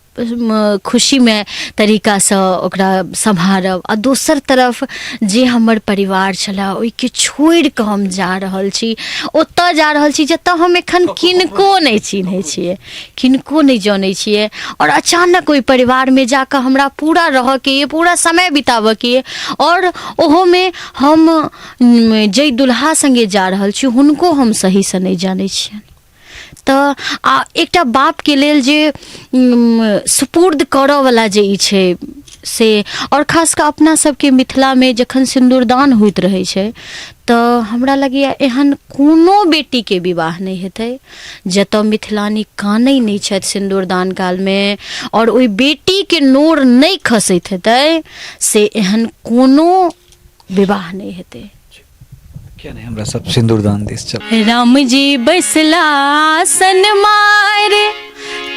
खुशीमे तरीकासँ ओकरा सम्हारब। आ दोसर तरफ जे हमर परिवार छलए ओहिके छोड़िकऽ हम जा रहल छी, ओतऽ जा रहल छी जतऽ हम एखन किनको नहि चिन्है छियै, किनको नहि जनै छियै। आओर अचानक ओहि परिवारमे जाकऽ हमरा पूरा रहऽके यऽ, पूरा समय बिताबऽके यऽ, आओर ओहोमे हम जाहि दुल्हा सङ्गे जा रहल छी हुनको हम सहीसँ नहि जानै छियनि। तऽ आ एकटा बापके लेल जे सुपुर्द करऽवला जे ई छै से, आओर खास कऽ अपना सबके मिथिलामे जखन सिन्दूरदान होइत रहै छै तऽ हमरा लगैए एहन कोनो बेटीके विवाह नहि हेतै जतऽ मिथिलानी कानै नहि छथि सिन्दूरदान कालमे, आओर ओहि बेटीके नोर नहि खसैत हेतै, से एहन कोनो विवाह नहि हेतै। किया नहि हमरा सब सिन्दूरदान दिस चल। राम जी बैसला आसन मार,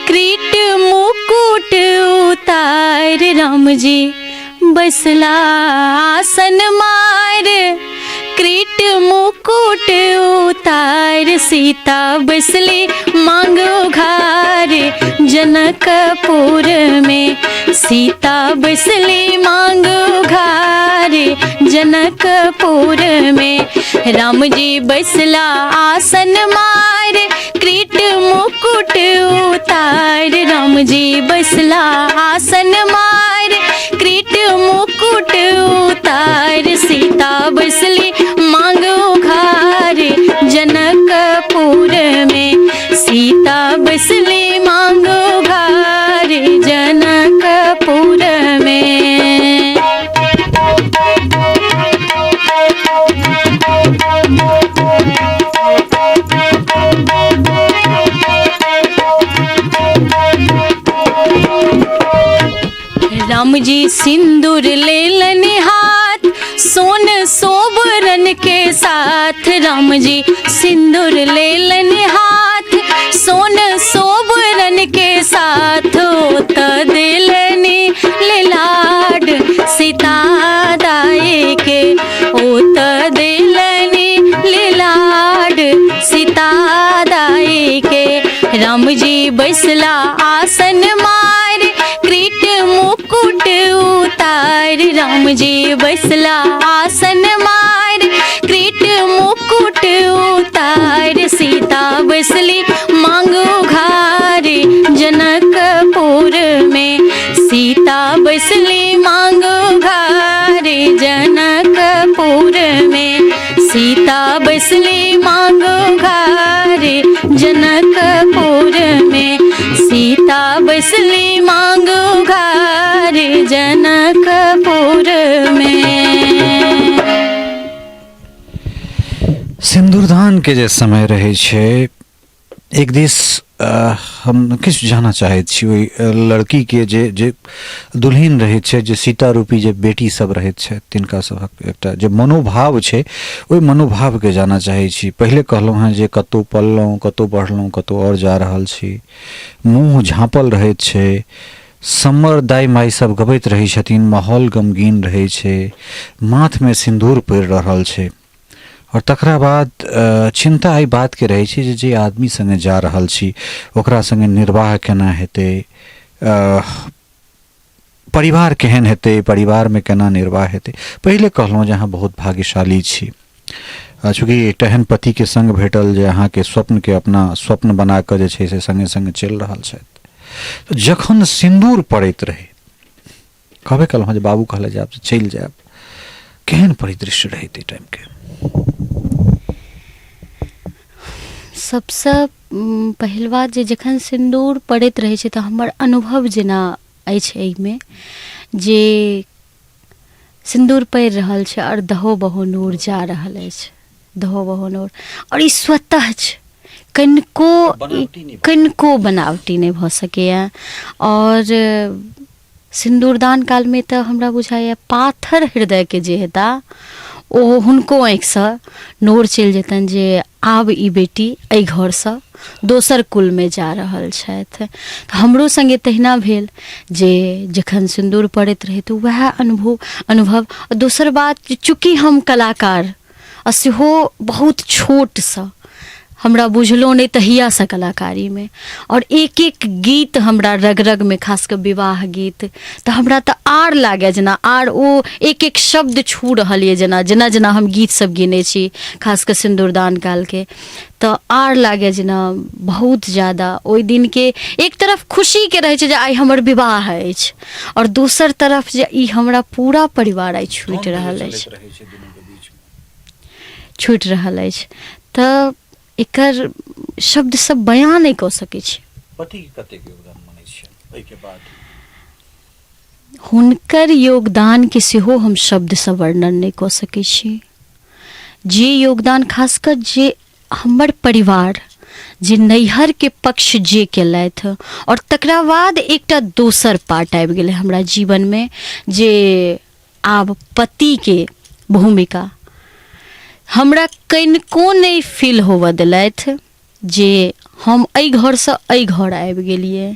क्रीट मुकुट उतार। राम जी बैसला आसन मार, क्रीट मुकुट उतार। सीता बैसली मांग उघार जनकपुर में, सीता बैसली मांग उघार जनकपुर में। राम जी बैसला आसन मार, क्रीट मुकुट उतार। राम जी बैसला आसन मार, क्रीट मुकुट उतार। सीता बैसली मांग उघार जनकपुर में, सीता बैसली मांग उघार जनकपुर में। राम जी सिंदूर लेलन हाथ, सोन सोबरन के साथ। राम जी सिंदूर लेलन हाथ, सोन सोबरन के साथ। ओ त दिलनी लाड सीता दाई के, ओ त दिलनी लाड सीता दाई के। राम जी बैसला आसन मार, क्रीट मुकुट उतार। राम जी बैसला आसन मार, क्रीट मुकुट उतार। सीता बैसली मांग उघार जनकपुर में, सीता बैसली मांग उघार जनकपुर में। सीता बैसली मांग उघार जनकपुर में, सीता बैसली मांग उघार जनकपुर में। सिन्दूरदान के जे समय रहै छै, एक दिस हम किछु जानऽ चाहैत छी ओहि लड़कीके जे जे दुल्हिन रहैत छै, जे सीता रूपी जे बेटी सब रहैत छथि, तिनका सभक एकटा जे मनोभाव छै, ओहि मनोभावके जानऽ चाहै छी। पहिले कहलहुँ हेँ जे कतहु पललहुँ, कतहु बढ़लहुँ, कतहु आओर जा रहल छी, मुँह झाँपल रहैत छै, सम्मर दाइ माइ सब गबैत रहै छथिन, माहौल गमगीन रहै छै, माथमे सिन्दूर पड़ि रहल छै, आओर तकरा बाद चिन्ता एहि बातके रहै छै जे जे आदमी सङ्गे जा रहल छी ओकरा सङ्गे निर्वाह केना हेतै, परिवार केहन हेतै, परिवारमे केना निर्वाह हेतै। पहिले कहलहुँ जे अहाँ बहुत भाग्यशाली छी, चूँकि एकटा एहन पतिके सङ्ग भेटल जे अहाँके स्वप्नके अपना स्वप्न बना कऽ जे छै से सङ्गे सङ्गे चलि रहल छथि। जखन सिन्दूर पड़ैत रहै, कहबे केलहुँ जे बाबू कहले जे आब चलि जायब, केहन परिदृश्य रहै ताहि टाइमके? सबसँ पहिल बात जे जखन सिन्दूर पड़ैत रहै छै तऽ हमर अनुभव जेना अछि एहिमे जे सिन्दूर पड़ि रहल छै आओर दहो बहो नोर जा रहल अछि, दहो बहो नोर, आओर ई स्वतः छै, कनिको कनिको बनावटी नहि भऽ सकैए। आओर सिन्दूरदान कालमे तऽ हमरा बुझाइए पाथर हृदयके जे हेता ओ हुनको आँखिसँ नोर चलि जेतनि जे आब ई बेटी एहि घरसँ दोसर कुलमे जा रहल छथि। तऽ हमरो सङ्गे तहिना भेल जे जखन सिन्दूर पड़ैत रहै तऽ वएह अनुभव। दोसर बात, चूँकि हम कलाकार आ सेहो बहुत छोटसँ, हमरा बुझलो नहि तहियासँ कलाकारीमे, आओर एक एक गीत हमरा रग रगमे, खास कऽ विवाह गीत तऽ हमरा तऽ आर लागए जेना आर ओ एक एक शब्द छू रहल यऽ, जेना जेना जेना हम गीत सब गेने छी खास कऽ सिन्दूरदान कालके, तऽ आर लागए जेना बहुत ज्यादा ओहि दिनके एक तरफ खुशीके रहै छै जे आइ हमर विवाह अछि, आओर दोसर तरफ जे ई हमरा पूरा परिवार आइ छूटि रहल अछि, छूटि रहल अछि, तऽ एकर शब्द सब बयां नहि कऽ सकै छी। पतिके कतेक योगदान मानै छियै एहिके बाद? हुनकर योगदानके सेहो हम शब्दसँ वर्णन नहि कऽ सकै छी। जे योगदान खास कऽ जे हमर परिवार जे नैहरके पक्ष जे केलथि, आओर तकरा बाद एकटा दोसर पार्ट आबि गेलै हमरा जीवनमे जे आब पतिके भूमिका हमरा कनिको नहि फील होबऽ देलथि जे हम एहि घरसँ एहि घर आबि गेलियै।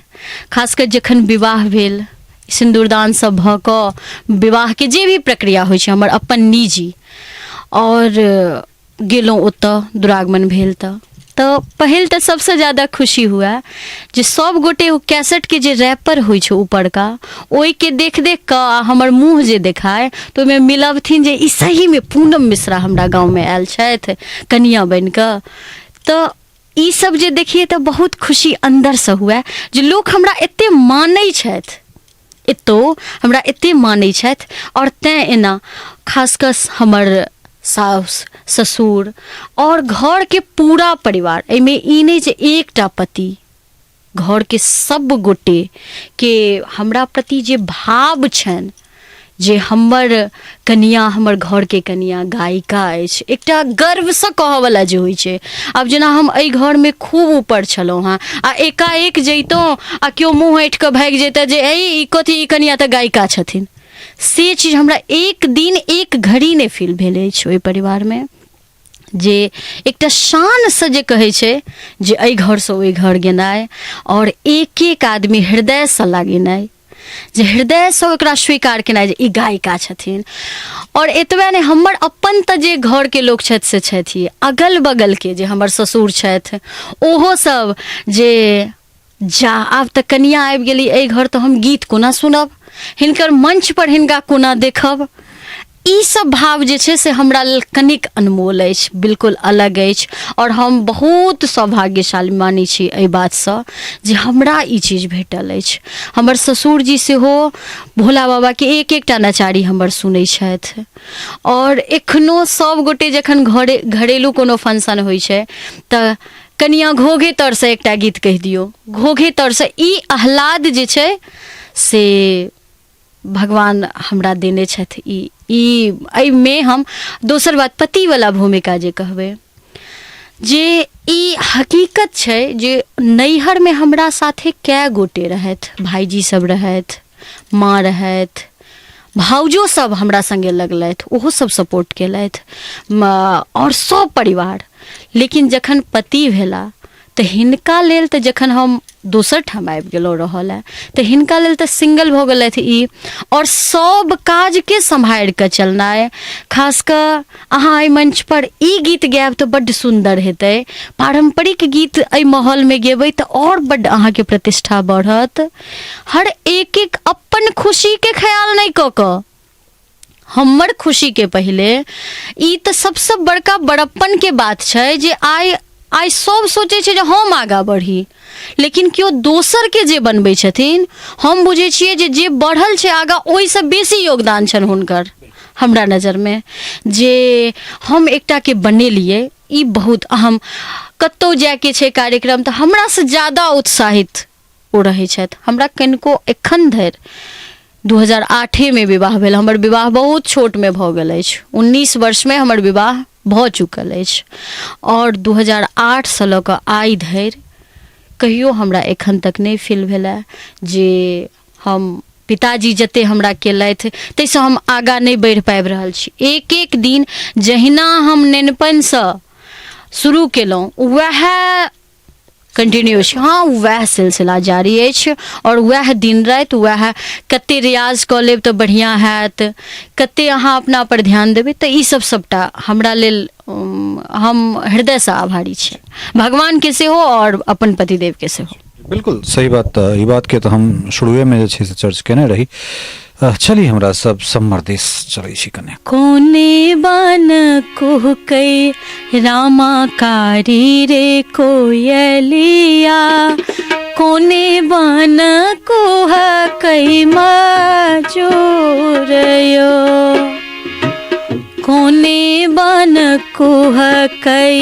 खास कऽ जखन विवाह भेल, सिन्दूरदान सब भऽ कऽ विवाहके जे भी प्रक्रिया होइ छै हमर अपन निजी, आओर गेलहुँ ओतऽ दुरागमन भेल तऽ पहिल तऽ सबसँ ज्यादा खुशी हुए जे सब गोटे ओ कैसेटके जे रैपर होइ छै ऊपरका ओहिके देख देख कऽ आ हमर मुँह जे देखाय तऽ ओहिमे मिलबथिन जे ई सहीमे पूनम मिश्रा हमरा गाँवमे आयल छथि कनिआँ बनि कऽ। तऽ ई सब जे देखियै तऽ बहुत खुशी अन्दरसँ हुए जे लोक हमरा एते मानै छथि, एतौ हमरा एते मानै छथि, आओर तैँ एना खास कऽ हमर साउस ससुर आओर घरके पूरा परिवार, एहिमे ई नहि जे एकटा पति, घरके सब गोटेके हमरा प्रति जे भाव छनि जे हमर कनिआँ, हमर घरके कनिआँ गायिका अछि, एकटा गर्वसँ कहऽवला जे होइ छै। आब जेना हम एहि घरमे खूब ऊपर छलहुँ हेँ आ एकाएक जैतहुँ आ केओ मुँह ऐँठि कऽ भागि जैतै जे ऐ ई कथी, ई कनिआँ तऽ गायिका छथिन, से चीज हमरा एक दिन एक घड़ी नहि फील भेल अछि ओहि परिवारमे। जे एकटा शानसँ जे कहै छै जे एहि घरसँ ओहि घर गेनाइ आओर एक एक आदमी हृदयसँ लगेनाइ, जे हृदयसँ ओकरा स्वीकार केनाइ जे ई गायिका छथिन। आओर एतबे नहि, हमर अपन तऽ जे घरके लोक छथि से छथि, अगल बगलके जे हमर ससुर छथि ओहो सब जे जा आब तऽ कनिआँ आबि गेली एहि घर तऽ हम गीत कोना सुनब, हिनकर मंचपर हिनका कोना देखब, ई सब भाव जे छै से हमरा लेल कनिक अनमोल अछि, बिल्कुल अलग अछि। आओर हम बहुत सौभाग्यशाली मानै छी एहि बातसँ जे हमरा ई चीज भेटल अछि। हमर ससुरजी सेहो भोला बाबाके एक एकटा नचारी हमर सुनै छथि, आओर एखनो सब गोटे जखन घरे घरेलू कोनो फंक्शन होइ छै तऽ कनिया घोघे तरसँ एकटा गीत कहि दियौ, घोघे तरसँ, ई आह्लाद जे छै से भगवान हमरा देने छथि। ई ई एहिमे हम दोसर बात पतिवला भूमिका जे कहबै जे ई हकीकत छै जे नैहरमे हमरा साथे कए गोटे रहथि, भाइजी सब रहथि, माँ रहथि, भाउजो सब हमरा सङ्गे लगलथि, ओहो सब सपोर्ट केलथि, आओर सब परिवार। लेकिन जखन पति भेला तऽ हिनका लेल तऽ जखन हम दोसर ठाम आबि गेलहुँ रहऽ लए तऽ हिनका लेल तऽ सिंगल भऽ गेलथि ई, आओर सब काजके सम्हारि कऽ चलनाइ, खास कऽ अहाँ एहि मंचपर ई गीत गायब तऽ बड्ड सुन्दर हेतै, पारम्परिक गीत एहि माहौलमे गेबै तऽ आओर बड्ड अहाँके प्रतिष्ठा बढ़त। हर एक एक अपन खुशीके ख्याल नहि कऽ कऽ हमर खुशीके पहिले, ई तऽ सबसँ बड़का बड़प्पनके बात छै जे आइ आइ सब सोचै छै जे हम आगाँ बढ़ी, लेकिन केओ दोसरके जे बनबै छथिन, हम बुझै छियै जे जे बढ़ल छै आगाँ ओहिसँ बेसी योगदान छनि हुनकर हमरा नजरमे, जे हम एकटाके बनेलियै ई बहुत अहम। कतहु जायके छै कार्यक्रम तऽ हमरासँ ज्यादा उत्साहित ओ रहै छथि। हमरा कनिको एखन धरि 2008मे विवाह भेल, हमर विवाह बहुत छोटमे भऽ गेल अछि, 19 वर्षमे हमर विवाह भऽ चुकल अछि, आओर 2008सँ लऽ कऽ आइ धरि कहियो हमरा एखन तक नहि फील भेलए जे हम पिताजी जते हमरा केलथि ताहिसँ हम आगाँ नहि बढ़ि पाबि रहल छी। एक एक दिन जहिना हम नेनपनसँ शुरू केलहुँ वएह कंटिन्यू अछि, हँ वएह सिलसिला जारी अछि, आओर वएह दिन राति वएह कते रियाज कऽ लेब तऽ बढ़िआँ हैत, कते अहाँ अपना पर ध्यान देबै, तऽ ई सब सबटा हमरा लेल हम हृदयसँ आभारी छी भगवानके सेहो आओर अपन पतिदेवके सेहो। बिल्कुल सही बात। तऽ ई बातके तऽ हम शुरुएमे जे छै से चर्च केने रही। चली हमरा सब सम्मर दिस चलै छी कने। कोने बन कुहकै रामा कारी रे कोयलिया, कोने बन कुहकै मजूरयो, कोने बन कुहकै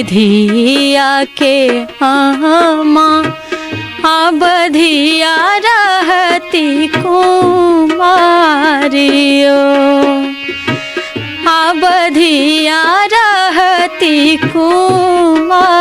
धिया के आमा, आब धिया रहती कुमारियो, आब धिया रहती कुमारियो।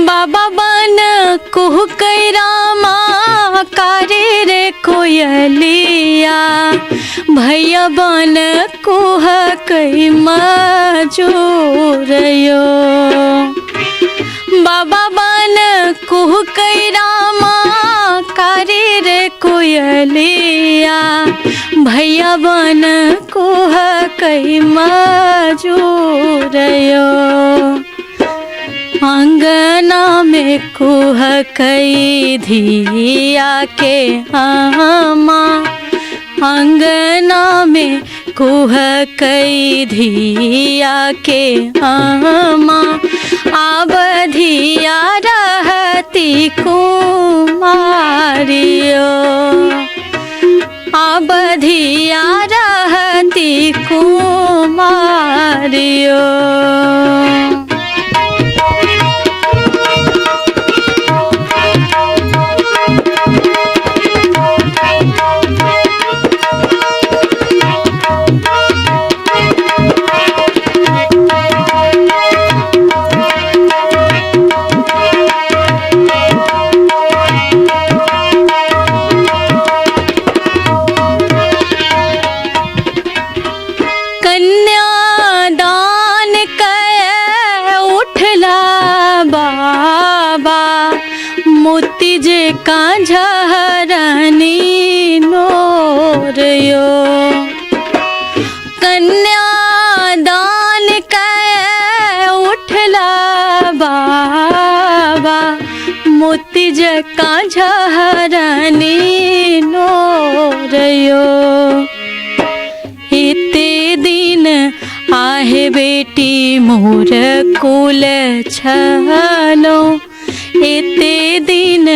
बाबा बन कुहकै रामा कारे रे कोयलिया, भैया बन कुहकै मजूरयो, बाबा बन कुहकै रामा कारे रे कोयलिया, भैया बन कुहकै मजूरयो, अंगना में कुहकै धिया के आमा, अंगना में कुहकै धिया के आमा, आब धिया रहती कुमारियो, आब धिया रहती कुमारियो। कन्यादान कए उठला बाबा, मोती जे कांझरनी नोरयो, कन्यादान कए उठला बाबा, मोती जे कांझरनी नोरयो, एते दिन आहे बेटी मोर कुल छलो एते दिन,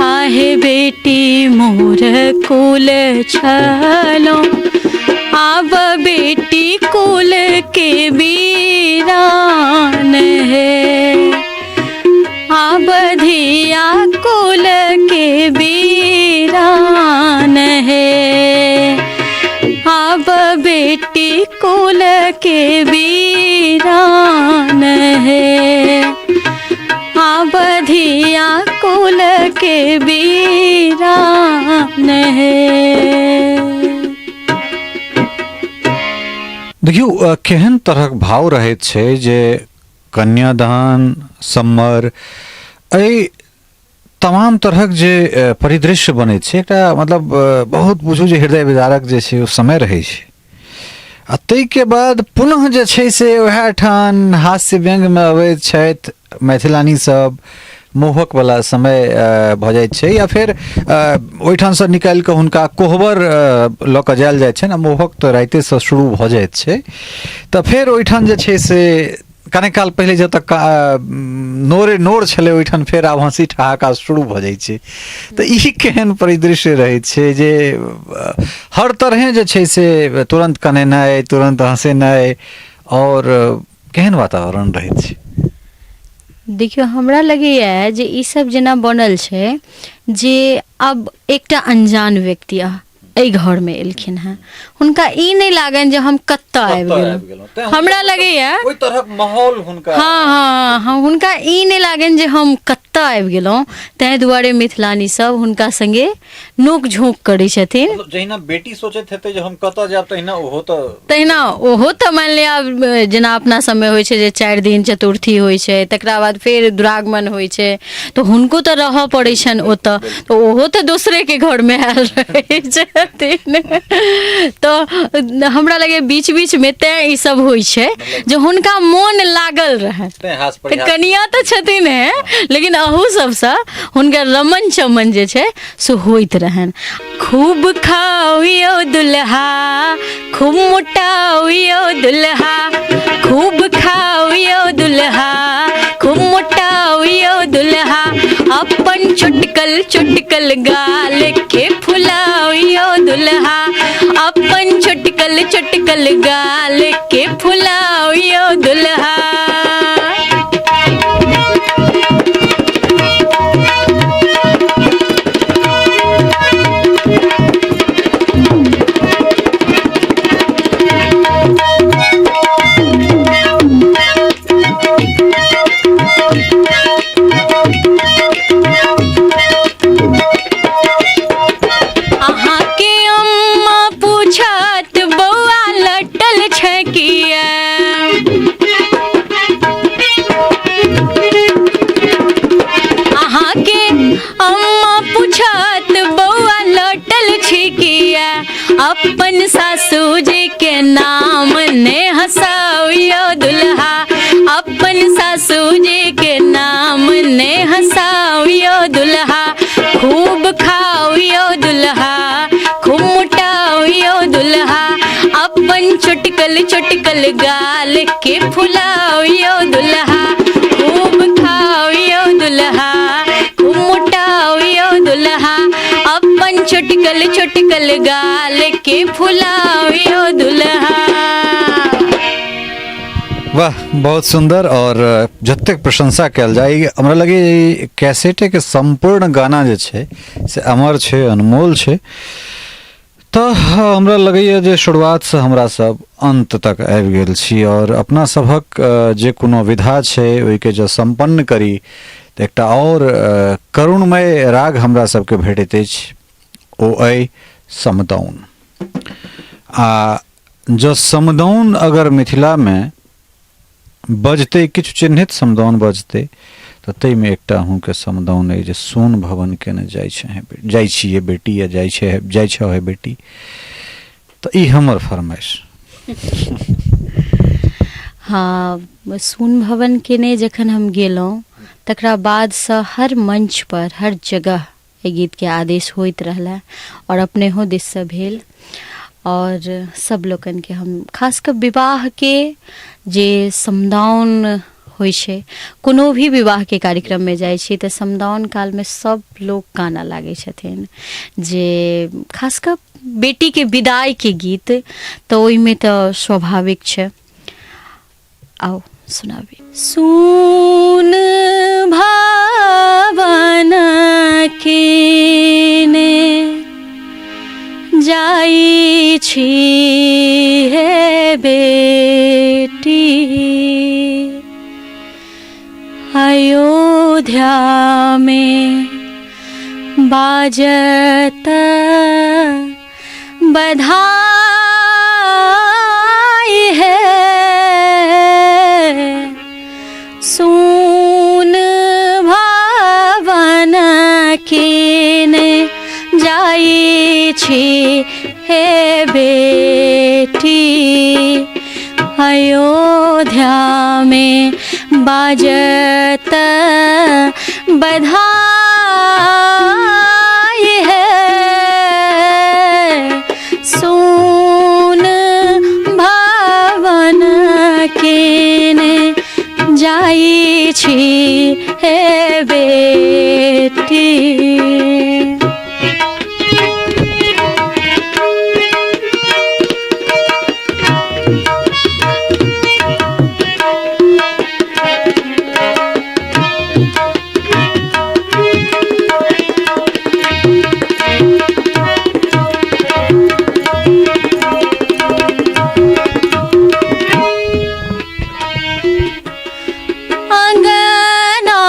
आहे बेटी मोर कुल छलो, आब बेटी कुल के बीरान है, आब धिया कुल के बीरान है, आब बेटी कुल के बीरान है, आब धिया कुल के बीरान है। देखियौ, केहन तरहक भाव रहैत छै जे कन्यादान, सम्मर, एहि तमाम तरहक जे परिदृश्य बनैत छै, एकटा मतलब बहुत बुझू जे हृदय विदारक जे छै ओ समय रहै छै। आ ताहिके बाद पुनः जे छै से उएह ठान हास्य व्यङ्ग्यमे अबैत छथि मैथिलानी सब, मोहकवला समय भऽ जाइत छै, या फेर ओहिठामसँ निकालि कऽ हुनका कोहबर लऽ कऽ जायल जाइ छनि, आ मोहक तऽ रातिसँ शुरू भऽ जाइत छै। तऽ फेर ओहिठाम जे छै से कने काल पहिले जतऽ नोरे नोर छलै ओहिठाम फेर आब हँसी ठहाका शुरू भऽ जाइ छै। तऽ ई केहन परिदृश्य रहै छै जे हर तरहे जे छै से तुरन्त कनेनाइ, तुरन्त हँसेनाइ, आओर केहन वातावरण रहैत छै? देखियौ, हमरा लगैए जे ई सब जेना बनल छै जे आब एकटा अनजान व्यक्ति एहि घरमे एलखिन हेँ, हुनका ई नहि लागनि जे हम कतऽ आबि गेलहुँ। हमरा लगैए ओहि तरहक माहौल हुनका, हँ हँ हँ, हुनका ई नहि लागनि जे हम कतऽ आबि गेलहुँ, ताहि दुआरे मिथिलानी सब हुनका सङ्गे नोक झोंक करै छथिन। मतलब जहिना बेटी सोचैत हेतै जे हम कतऽ जायब, तहिना ओहो तऽ, तहिना ओहो तऽ मानि लिअ आब जेना अपना सबमे होइ छै जे 4 दिन चतुर्थी होइ छै, तकरा बाद फेर दुरागमन होइ छै, तऽ हुनको तऽ रहऽ पड़ै छनि ओतऽ, तऽ ओहो तऽ दोसरेके घरमे आयल रहै छथिन। तऽ हमरा लगैए बीच बीचमे तैँ ई सब होइ छै जे हुनका मोन लागल रहनि। तैँ हास तऽ परिहास। कनिया तऽ छथिन हे, लेकिन अहू सबसँ हुनकर रमन चमन जे छै से होइत रहनि। खूब खाओ यो दुल्हा, खूब मोटाओ यो दुल्हा, खूब खाओ यो दुल्हा, खूब मोटाओ यो दुल्हा, अपन छोटकल छोटकल गाल के फुलाओ यो दुल्हा, अपन छोटकल छोटकल गाल के फुलाओ यो दुल्हा। अहाँके अम्मा पूछत बौआ लटल छै किया, अहाँके अम्मा पूछत बौआ लटल छी किया, अपन सासू जी के नाम ने हंसाओ यो दुल्हा, अपन सासू जी के नाम ने हंसाओ यो दुल्हा, खूब खाओ यो दुल्हा, खूब मोटाओ यो दुल्हा, अपन छोटकल छोटकल गाल के फुलाओ यो दुल्हा, खूब खाओ यो दुल्हा, खूब मोटाओ यो दुल्हा, अपन छोटकल छोटकल गाल के फुलाओ यो दुल्हा। वाह, बहुत सुंदर। और जतेक प्रशंसा कयल जाय, हमरा लगे ई कैसेटे के सम्पूर्ण गाना जे छै से अमर छै, अनमोल छै। तऽ हमरा लगैए जे शुरुआतसँ हमरा सब अन्त तक आबि गेल छी और अपना सभक जे कोनो विधा छै ओहिके जँ सम्पन्न करी तऽ एकटा आओर करुणमय राग हमरा सबके भेटैत अछि, ओ अइ समदाउन। आ जँ समदाउन अगर मिथिलामे बजतै, किछु चिन्हित समदाउन बजतै, तऽ ताहिमे एकटा अहूँके समदाउन अइ जे सोन भवन केने जाइ छै, जाइ छियै बेटी, या जाइ छै, जाइ छौ हे बेटी। तऽ ई हमर फरमाइश। हँ, सोन भवन केने जखन हम गेलहुँ तकरा बादसँ हर मंच पर हर जगह एहि गीतके आदेश होइत रहलै और अपनेहो दिससँ भेल। आओर सब लोकनिके हम खास कऽ विवाहके जे समदाउन होइ छै, कोनो भी विवाहके कार्यक्रममे जाइ छी तऽ समदाउन कालमे सब लोक कानऽ लागै छथिन, जे खास कऽ बेटीके विदाइके गीत, तऽ ओहिमे तऽ स्वाभाविक छै। आउ सुनाबी। सुन भवन केने जाइ छी हे बेटी, अयोध्या में बाजत बधाई है। सुन भवन केने जाइ छी हे बेटी, अयोध्या में बाजत बधाई है। सुन भवन केने जाइ छी हे बेटी। अंगना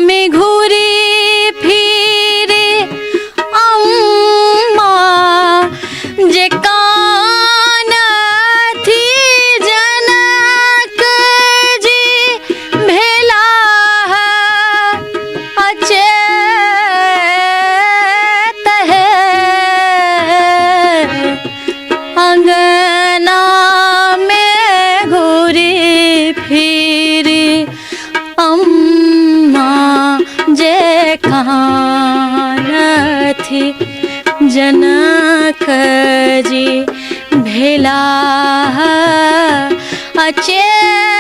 में घूरी फिरे अम्मा जे कान थी जनक जी भेला अचेत है। अंगना में घूरी फिरी अम्मा जे कान थी जनक जी भेला अचेत